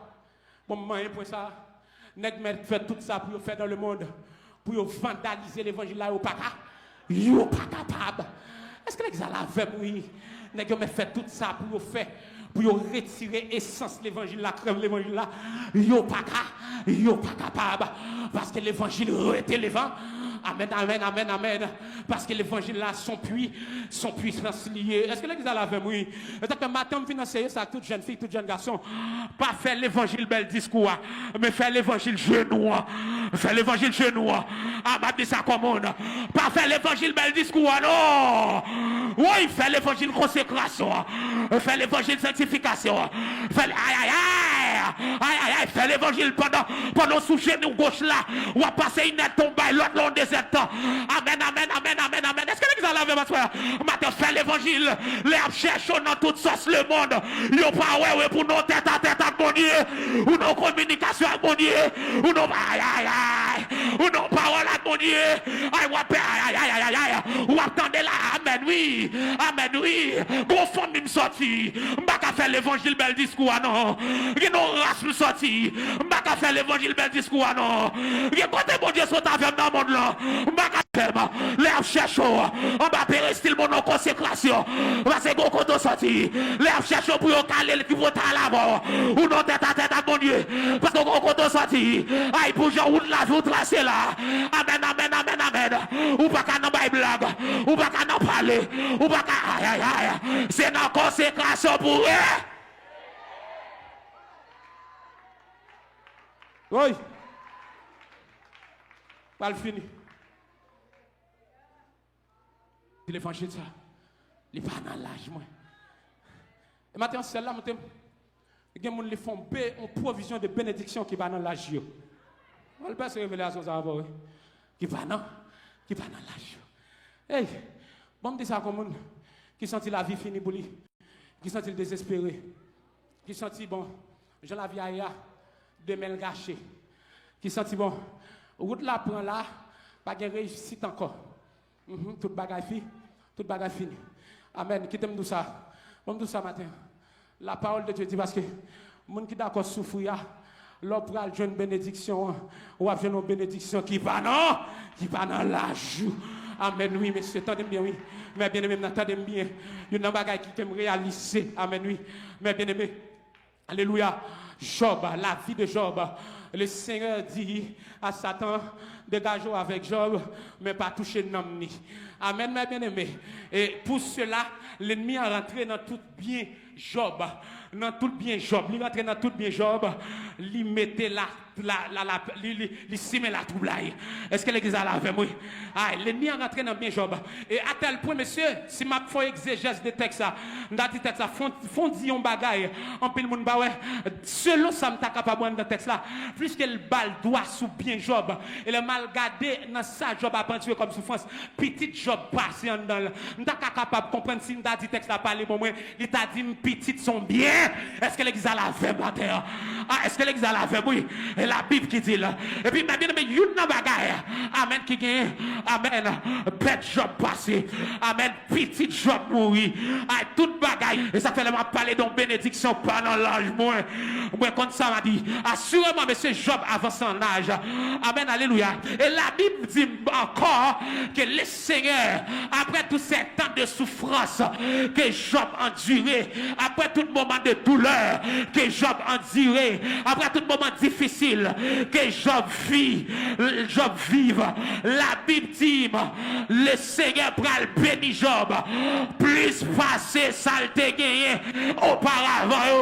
Bon, m manyen pwen sa. Nèg mèt fè tout sa pou yo fè dans le monde, pou yo vandalize levanjil la, yo pa ka. Yo pa kapab. Èske legliz la la avè m? Wi. Nèg yo mèt fè tout sa pou yo fè, pou yo retire esans levanjil la, krèv levanjil la. Yo pa ka. Yo pa kapab. Paske levanjil rete levan. Amèn, amèn, amèn, amèn. Paske levanjil la, son pwi, son pwisans li ye. Èske legliz la la avè m? Wi. E sa k fè maten m vin anseye sa ak tout jèn fi, tout jèn gason. Pa fè levanjil bèl diskou a, men fè levanjil jenou an. Fè levanjil jenou an. A, m ap di sa kòm moun. Pa fè levanjil bèl diskou a, non. Woy, fè levanjil konsekrasyon an. Fè levanjil sanktifikasyon an. Fè l-, ay, ay, ay. Ay, ay, ay. Fè levanjil pandan, pandan w sou jenou goch la. W ap pase inèdtan w bay lòt la yon dezyèm tan. Amèn, amèn, amèn, amèn, amèn. Èske legliz la la avè m aswè a? Maten, fè levanjil. Lè y ap chèche w nan tout sòs lemonn, yo pa wè w, e pou nou tèt a tèt ak Bondye. Ou nan kominikasyon ak Bondye. Ou nan, ay, ay, ay. Ou nan pawòl ak Bondye. Ay, w ap, ay, ay, ay. W ap tande la, amèn, wi. Amèn, wi. Gon fanmi m sòti. M pa ka fè levanjil bèl diskou a, non. Gen yon ras m sòti. M pa ka fè levanjil bèl diskou a, non. Gen kote Bondye sot avè m nan mond lan. M pa ka fè m. Lè y ap chèche w anba peristil moun nan konsekrasyon. Paske gon kote w sòti. Lè y ap chèche w pou yo kale l ki pou ta la mò. Ou nan tèt a tèt ak Bondye. Paske gon kote w sòti. Ay, pou jan wout lavi w trase la. Amèn, amèn, amèn, amèn. Ou pa ka nan bay blag. Ou pa ka nan pale. Ou pa ka, ay, ay, ay. Se nan konsekrasyon pou ye. Woy. Pral fini. Di levanjil sa, li pa nan laj mwen. E maten an, syèl la monte. Gen moun li fè yon be-, yon pwovizyon de benediksyon ki pa nan laj yo. Mwen pèse revelasyon sa avè w, wi. Ki pa nan, ki pa nan laj yo. Ey, bon, m di sa kon moun ki santi lavi fini pou li, ki santi l dezespere, ki santi, bon, jan lavi a ye a, demen l gache, ki santi, bon, wout la pran la, pa gen reyisit ankò. Mhm, tout bagay fi, tout bagay fini. Amèn. Kite m di w sa. Bon, m di w sa maten an. La parole de Dieu di, paske moun ki dakò soufri a, lè w pral jwenn benediksyon an, w ap jwenn yon benediksyon ki pa nan, ki pa nan laj ou. Amèn, wi, mesye, tande m byen, wi. Mè byeneme m nan, tande m byen. Youn nan bagay ki fè m reyalize, amèn, wi. Mè byeneme, alelouya. Job, la vie de Job. Le Seigneur dit à Satan, Degaje w avèk Jòb, men pa touche nanm ni. Amèn, mè byeneme. E pou sela, lènmi an rantre nan tout byen Jòb. Nan tout byen Jòb. Li rantre nan tout byen Jòb. Li mete la, la, la, la, li, li, li simen latwoublay. Èske legliz la la avè m? Wi. Ay, lènmi an rantre nan byen Jòb. E a tèl pwen, mesye, si m ap fè yon egzejèz de tèks la, m ta di tèks la, fon, fon di yon bagay, anpil moun pa wè. Selon sa m ta kapab wè anndan tèks la, pliske l ba l dwa sou byen Jòb, e lè m al gade nan sa Jòb ap andire kòm soufrans, pitit Jòb pase anndan l. M ta ka kapab konprann si m ta di tèks la pale bon mwen, li ta di m pitit se yon byen. Èske legliz la la avè m maten an? A, èske legliz la la avè m? Wi. E Labib ki di l. Epi, mè byeneme, youn nan bagay, amèn, ki genyen, amèn, bèt Jòb pase. Amèn. Pitit Jòb mouri. Ay, tout bagay. E sa k fè lè m ap pale de yon benediksyon k pa nan laj mwen, mwen konn sa m a di. Asireman, mesye, Jòb avanse an laj. Amèn, alelouya. E Labib di m ankò ke le Senyè, après tous ces temps de souffrance que Job enduré, après tout moman de doulè ke Jòb andire, après tout moman difisil ke Jòb vi, Jòb viv, Labib di m, le Senyè pral beni Jòb plis pase sa l te genyen oparavan yo.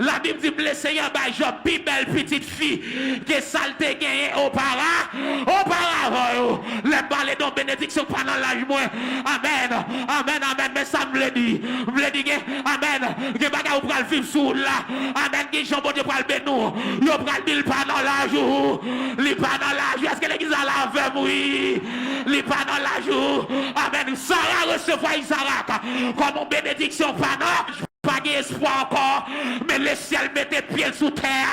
Labib di m, le Senyè bay Jòb pi bèl pitit fi ke sa l te genyen opara, oparavan yo. Lè m pale de yon benediksyon k pa nan laj mwen. Amèn, amèn, amèn. Men sa m vle di, m vle di gen, amèn, gen bagay ou pral viv sou wout la. Amèn. Gen jan Bondye pral beni w. Yo pral di l pa nan laj ou. Li pa nan laj ou. Èske legliz la la avè m? Wi. Li pa nan laj ou. Amèn. Sara resevwa Izarak kòm yon benediksyon pa nan laj. Pa gen espwa ankò, men lesyèl mete pye l sou tè a.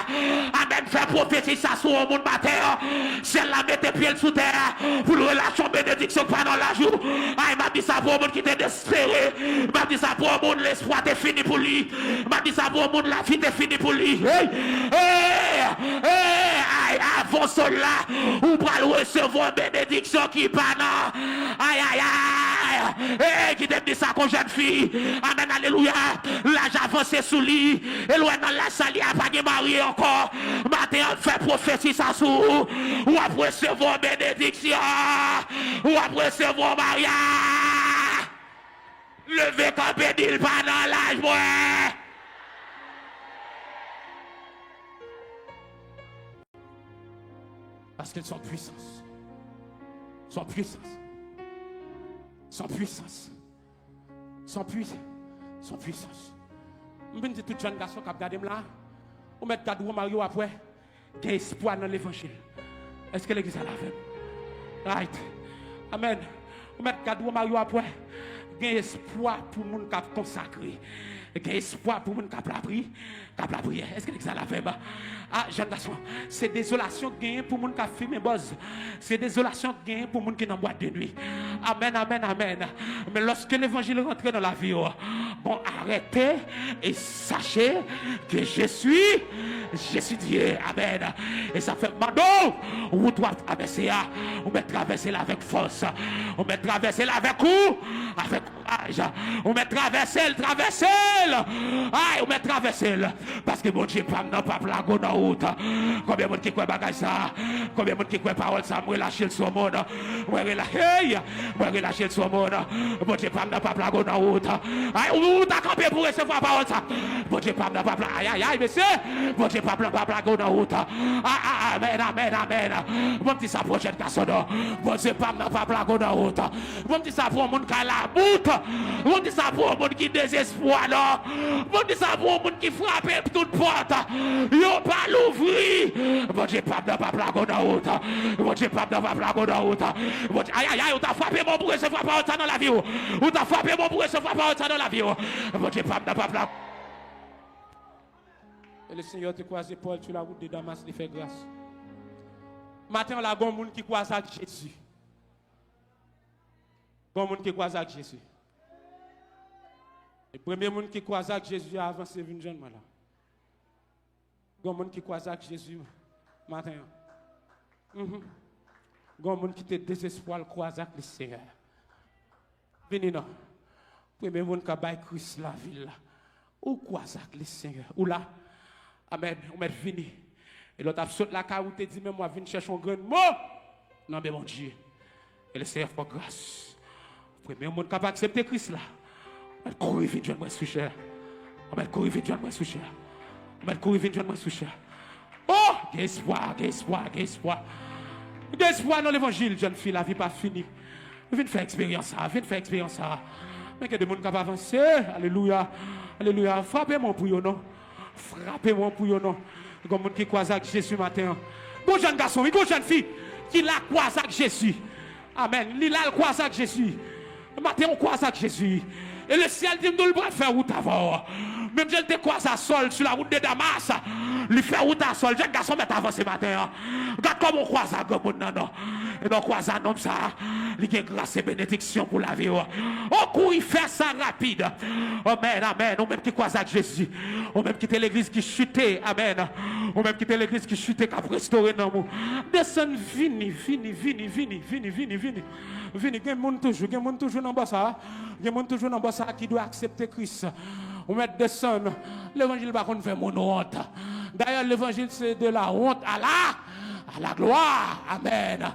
Amèn. Fè pwofesi sa sou yon moun maten an. Syèl la mete pye l sou tè a pou l relase yon benediksyon k pa nan laj ou. Ay, m ap di sa pou yon moun ki te desespere. M ap di sa pou yon moun lespwa te fini pou li. M ap di sa pou yon moun lavi te fini pou li. Hey! Hey! Hey! Ay, avan sòl la, ou pral resevwa benediksyon ki pa nan. Ay, ay, ay! Hey! Kite m di sa kon jèn fi. Amèn, alelouya. Laj avanse sou li. E lwen nan laj sa li a pa gen mari ankò. Maten an, fè pwofesi sa sou ou. W ap resevwa benediksyon. W ap resevwa maryaj. Leve kanpe, di l pa nan laj mwen. Paske l se yon pwisans. Se yon pwisans. Se yon pwisans. Se yon pwi-, se yon pwisans. M vin di tout jèn gason k ap gade m la, ou mèt gad ou marye w ap wè. Gen espwa nan levanjil. Èske legliz la la avè m? Right. Amèn. Ou mèt gad ou marye w ap wè. Gen espwa pou moun k ap konsakre. Gen espwa pou moun k ap lapri, k ap lapriyè. Èske legliz la la avè m? A, jèn gason, se dezolasyon k genyen pou moun k ap fimen bòz. Se dezolasyon k genyen pou moun ki nan bwat de nwi. Amèn, amèn, amèn. Men lòske levanjil rantre nan lavi w, bon, arrêtez et sachez que je suis, je suis Dieu. Amèn. E sa fè m mande w, wout w ap travèse a, ou mèt travèse l avèk fòs. Ou mèt travèse l avèk ou, avèk kouraj. Ou mèt travèse l, travèse l. Ay, ou mèt travèse l. Paske Bondye pa m nan p ap lage w nan wout. Konbyen moun ki kwè bagay sa? Konbyen moun ki kwè pawòl sa? Mwen relache l sou moun. Mwen rela-, hey! Mwen relache l sou moun. Bondye pa m nan p ap lage w nan wout. Ay, ou, ou ta kanpe pou resevwa pawòl sa. Bondye pa m nan p ap la-, ay, ay, ay, mesye. Bondye pa m nan p ap lage w nan wout. A, a, amèn, amèn, amèn. Bon, m di sa pou jèn gason, non. Bondye pa m nan p ap lage w nan wout. Bon, m di sa pou yon moun k al about. Bon, m di sa pou yon moun ki dezespwa, non. Bon, m di sa pou yon moun ki frape tout pòt. Yo pa louvri. Bondye p ap nan p ap lage w nan wout. Bondye p ap nan p ap lage w nan wout. Bondye, ay, ay, ay, ou ta frape men w pou resevwa pawòl sa nan lavi w. Ou ta frape men w pou resevwa pawòl sa nan lavi w. Bondye p ap nan p ap lage. Et le Seigneur te croise Paul sur la route de Damas, li fè gras. Maten an la, gon moun ki kwaze ak Jezi. Gon moun ki kwaze ak Jezi. E premye moun ki kwaze ak Jezi a avanse vin jwenn mwen la. Gon moun ki kwaze ak Jezi maten an. Mhm. Gon moun ki te dezespwa, l kwaze ak Lesenyè. Vini non. Premye moun k ap bay Kris lavi l la. Ou kwaze ak Lesenyè. Ou la. Amèn. Ou mèt vini. E lè w t ap sot lakay ou, te di, men m ap vin chèche yon grenn mo. Nan men Bondye. E le Seyè fè gras. Premye moun k ap aksepte Kris la. Ou mèt kouri vin jwenn mwen sou chè. Ou mèt kouri vin jwenn mwen sou chè. Ou mèt kouri vin jwenn mwen sou chè. Oh, gen espwa, gen espwa, gen espwa. Gen espwa nan levanjil, jèn fi, lavi pa fini. Vin fè eksperyans sa, vin fè eksperyans sa. Men gen de moun k ap avanse. Alelouya, alelouya. Frape men pou yo non. Frape men pou yo non. Gon moun ki kwaze ak Jezi maten an. Gon jèn gason, wi, gon jèn fi ki la kwaze ak Jezi. Amèn. Li la l kwaze ak Jezi. Maten an ou kwaze ak Jezi. E le syèl di m tou l pral fè wout avè w. Menm jan l te kwaze a Sòl sou la wout de Damas, li fè wout a Sòl. Jèn gason mèt avanse maten an. Gad kòman w kwaze ak granmoun nan non. E lè w kwaze a nonm sa, li gen gras e benediksyon pou lavi w. Ou kouri fè sa rapid. Amèn, amèn. Ou menm ki kwaze ak Jezi. Ou menm ki te legliz ki chite. Amèn. Ou menm ki te legliz ki chite k ap restore nanm ou. Desann vini, vini, vini, vini, vini, vini, vini. Vini, gen moun toujou, gen moun toujou nan bò sa. Gen moun toujou nan bò sa ki dwe aksepte Kris. Ou mèt desann. Levanjil pa konn fè moun wont. Dayè, levanjil se de la honte à la, à la gloire. Amèn.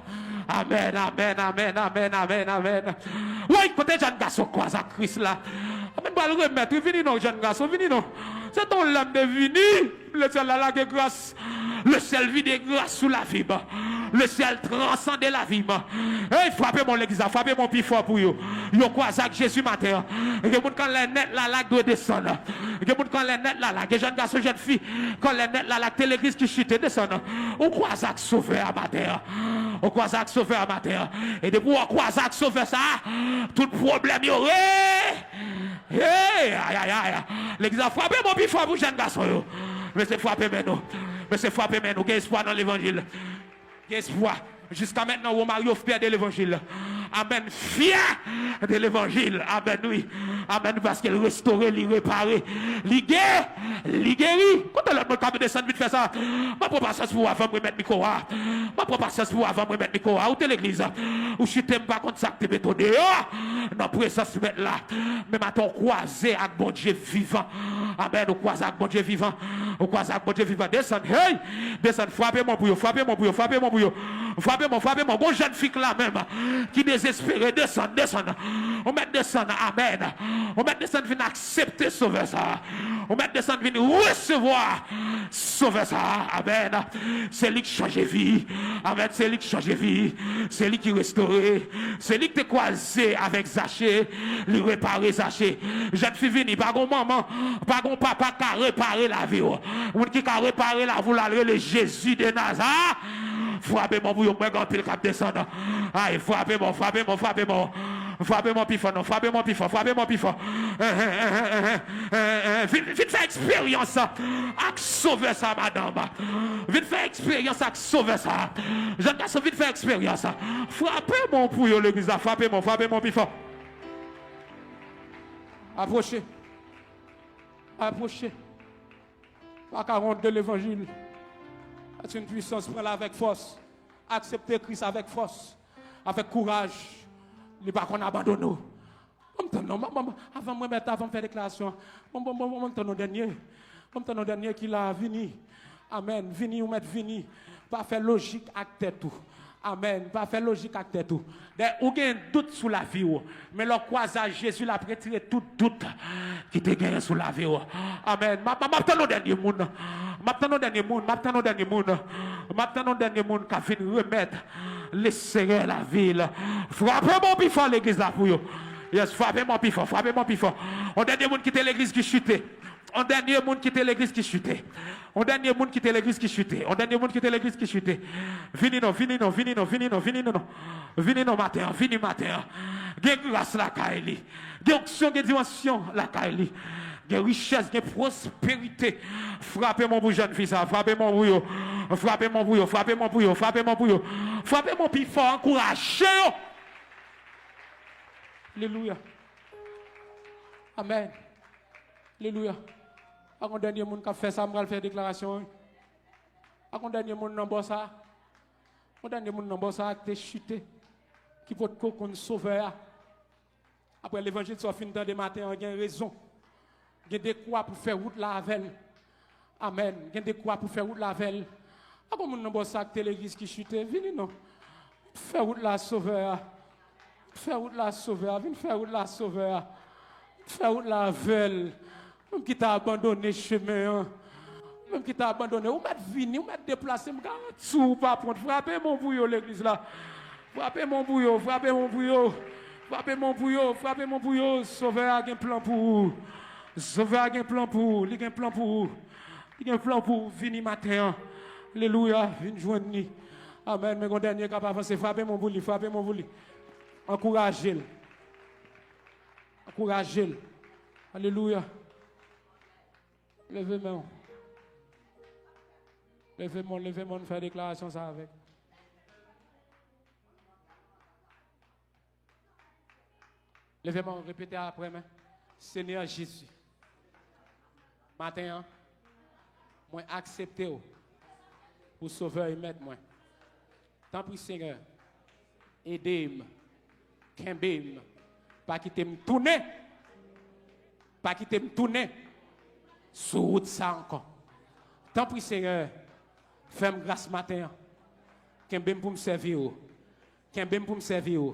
Amèn, amèn, amèn, amèn, amèn, amèn. Woy, kote jèn gason kwaze ak Kris la? Amèn, pral remèt, wi, vini non, jèn gason, vini non. Se ton lè m te vini. Lesyèl la lage gras. Lesyèl vide gras sou lavi m. Lesyèl transande lavi m. Ey, frape men legliz la, frape men pi fò pou yo. Yo kwaze ak Jezi maten an. Gen moun k anlè nèt la, la k dwe desann. Gen moun k anlè nèt la, la. Gen jèn gason, jèn fi k anlè nèt la, la k te legliz ki chite, desann. Ou kwaze ak Sovè a maten an. Ou kwaze ak Sovè a maten an. E depi w kwaze ak Sovè sa, tout pwoblèm yo re Hey, ay, ay, ay. Legliz la frape men pi fò pou jèn gason yo. Mesye, frape men nou. Mesye, frape men nou. Gen espwa nan levanjil. Gen espwa. Jiska mentnan, Romario fyè de levanjil. Amèn. Fyè de levanjil. Amèn, wi. Amèn, paske l restore, li repare, li ge, li geri. Kote lòt moun k ap desann vin fè sa? M ap pran pasyans pou w avan m remèt mikwo a. M ap pran pasyans pou w avan m remèt mikwo a. Ou te legliz. Ou chite, m pa konn sa k te mete w deyò nan prezans Mèt la. Men maten w kwaze ak Bondye vivan. Amèn. Ou kwaze ak Bondye vivan. Ou kwaze ak Bondye vivan. Desann. Hey! Desann. Frape men pou yo. Frape men pou yo. Frape men pou yo. Frape men, frape men. Gon jèn fi k la menm ki dezespere. Desann. Desann. Ou mèt desann. Amèn. Ou mèt desann vin aksepte Sovè sa. Ou mèt desann vin resevwa Sovè sa. Amèn. Se li k chanje vi. Amèn. Se li k chanje vi. Se li ki restore. Se li ki te kwaze avèk Zache. Li repare Zache. Jèn fi vini. Pa gon manman, pa gon papa ka repare lavi w. Moun ki ka repare lavi w la, l rele Jezi de Nazarèt. Frape men pou yo. Mwen gen anpil k ap desann. Ay, frape men, frape men, frape men. Frape men pi fò, non. Frape men pi fò, frape men pi fò. Enhen, enhen, enhen, enhen, enhen. Vin, vin fè eksperyans ak Sovè sa, madanm. Vin fè eksperyans ak Sovè sa. Jèn gason, vin fè eksperyans. Frape men pou yo, legliz la. Frape men, frape men pi fò. Apwoche. Apwoche. Pa ka wont de levanjil. C'est une puissance, pran l avèk fòs. Aksepte Kris avèk fòs, avèk kouraj. Li pa konn abandone w. Ban m tann non, ban m, ban m, avan mwen mèt, avan m fè deklarasyon an, ban m, ban m, ban m, ban m tann yon dènye. Ban m tann yon dènye ki la, vini. Amèn. Vini, ou mèt vini. Pa fè lojik ak tèt ou. Amèn. Pa fè lojik ak tèt ou. Dayè, ou gen dout sou lavi w. Men lè w kwaze ak Jezi, l ap retire tout dout ki te genyen sou lavi w. Amèn. M ap, m ap tann yon dènye moun. M ap tann yon dènye moun. M ap tann yon dènye moun. M ap tann yon dènye moun k ap vin remèt Lesenyè lavi l. Frape men pi fò legliz la pou yo. Yes, frape men pi fò. Frape men pi fò. Yon dènye moun ki te legliz ki chite. Yon dènye moun ki te legliz ki chite. Yon dènye moun ki te legliz ki chite. Yon dènye moun ki te legliz ki chite. Vini non, vini non, vini non, vini non, vini non. Vini non maten an, vini maten an. Gen gras lakay li. Gen onksyon, gen dimansyon lakay li. Gen richès, gen pwosperite. Frape men pou jèn fi sa, frape men pou yo. Frape men pou yo, frape men pou yo, frape men pou yo. Frape men pi fò, ankouraje yo. Alelouya. Amèn. Alelouya. Ak yon dènye moun k ap fè sa, m pral fè deklarasyon an. Ak yon dènye moun nan bò sa. Yon dènye moun nan bò sa ki te chite, ki potko konn Sovè a. Apre levanjil sa w fin tande maten an, gen rezon. Gen dekwa pou fè wout la avè l. Amèn. Gen dekwa pou fè wout la avè l. Ak yon moun nan bò sa ki te legliz ki chite, vini non. Fè wout la, Sovè a. Fè wout la, Sovè a. Vin fè wout la, Sovè a. Fè wout la avè l. Menm ki ta abandone chemen an. Menm ki ta abandone. Ou mèt vini, ou mèt deplase. M garanti w, ou pa pwont. Frape men w pou yo, legliz la. Frape men w pou yo, frape men w pou yo. Frape men w pou yo, frape men w pou yo. Sovè a gen plan pou ou. Sovè a gen plan pou ou. Li gen plan pou ou. Li gen plan pou ou. Vini maten an. Alelouya. Vin jwenn li. Amèn. Men gon dènye k ap avanse. Frape men w pou li. Frape men w pou li. Ankouraje l. Ankouraje l. Alelouya. Leve men w. Leve men w, leve men w, nou fè deklarasyon sa avèk. Leve men w, repete apre mwen. Senyè Jezi, maten an, mwen aksepte w pou Sovè e Mèt mwen. Tanpri, Senyè, ede m, kenbe m, pa kite m tounen, pa kite m tounen sou wout sa ankò. Tanpri, Senyè, fè m gras maten an. Kenbe m pou m sèvi w. Kenbe m pou m sèvi w.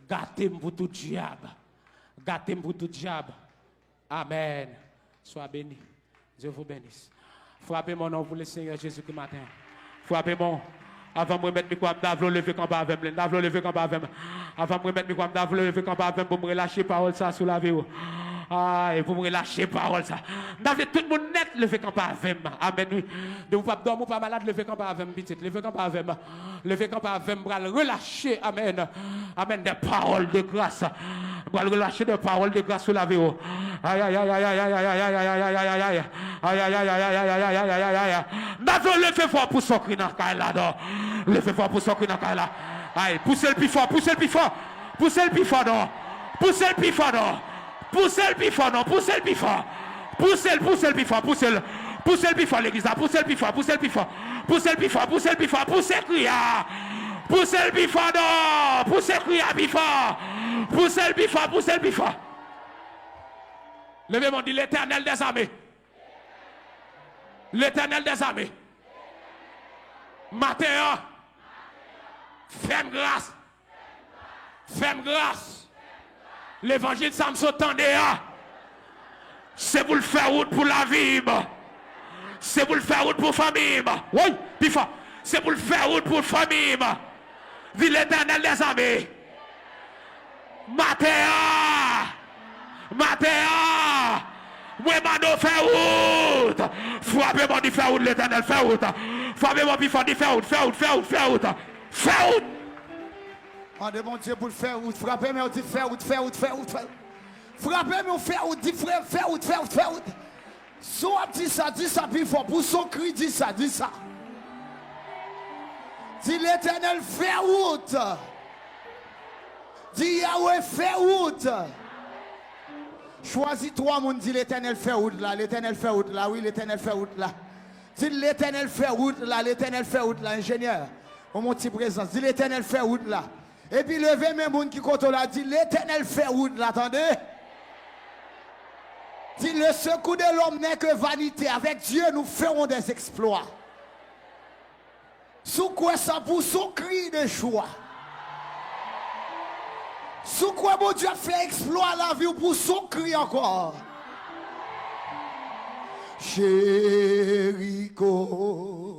Gate m pou tout dyab. Gate m pou tout dyab. Amèn. Swa beni. Dieu vous bénisse. Frape men w non pou le Seigneur Jésus-Christ maten. Frape men w. Avan m remèt mikwo a, m ta vle w leve kanpe avè m. M ta vle w leve kanpe avè m. Avan m remèt mikwo a, m ta vle w leve kanpe avè m pou m relache pawòl sa sou lavi w. Ay, pou m relache pawòl sa. M ta vle tout moun nèt leve kanpe avè m. Amèn, wi. Depi w p ap dòmi, w pa malad, leve kanpe avè m, pitit. Leve kanpe avè m. Leve kanpe avè m, m pral relache, amèn. Amèn, des paroles de grâce. M pral relache des paroles de grâce sou lavi w. Ay, ay, ay. Ay, ay, ay, ay. M ta vle w leve vwa pou sa w kri nan kay la, non. Leve vwa pou sa w kri nan kay la. Ay, pouse l pi fò, pouse l pi fò. Pouse l pi fò, non. Pouse l pi fò, non. Pouse l pi fò, non. Pouse l pi fò. Pouse l, pouse l pi fò, pouse l. Pouse l pi fò, legliz la. Pouse l pi fò, pouse l pi fò. Pouse l pi fò, pouse l pi fò. Pouse kri a. Pouse l pi fò, non. Pouse kri a pi fò. Pouse l pi fò, pouse l pi fò. Leve men w, di, Letènèl dèzame. Letènèl dèzame. Maten an, fè m gras. Fè m gras. Levanjil sa m sot tande a, se pou l fè wout pou lavi m. Se pou l fè wout pou fanmi m. Woy, pi fò. Se pou l fè wout pou fanmi m. Di, Letènèl dèzame. Maten an, maten an, mwen mande w fè wout. Frape men w, di, fè wout, Letènèl, fè wout. Frape men w pi fò, di, fè wout, fè wout, fè wout, fè wout. Fè wout. Mande Bondye pou l fè wout. Frape men w, di, fè wout, fè wout, fè wout, fè wout. Frape men w, fè wout, di, frè, fè wout, fè wout, fè wout. Si w ap di sa, di sa pi fò. Pouse w kri, di sa, di sa. Di, Letènèl, fè wout. Di, Yawe, fè wout. Chwazi twa moun, di, Letènèl, fè wout la, Letènèl, fè wout la, wi, Letènèl, fè wout la. Di, Letènèl, fè wout la, Letènèl, fè wout la, enjenyè. Ban m yon ti prezans. Di, Letènèl, fè wout la. Epi leve men moun ki kote w la, di, Letènèl fè wout la, tande. Di, le secours de l'homme n'est que vanité. Avec Dieu, nous ferons des exploits. Si w kwè sa, pouse yon kri de jwa. Si w kwè Bondye ap fè eksplwa lavi w, pouse yon kri ankò. Jeriko.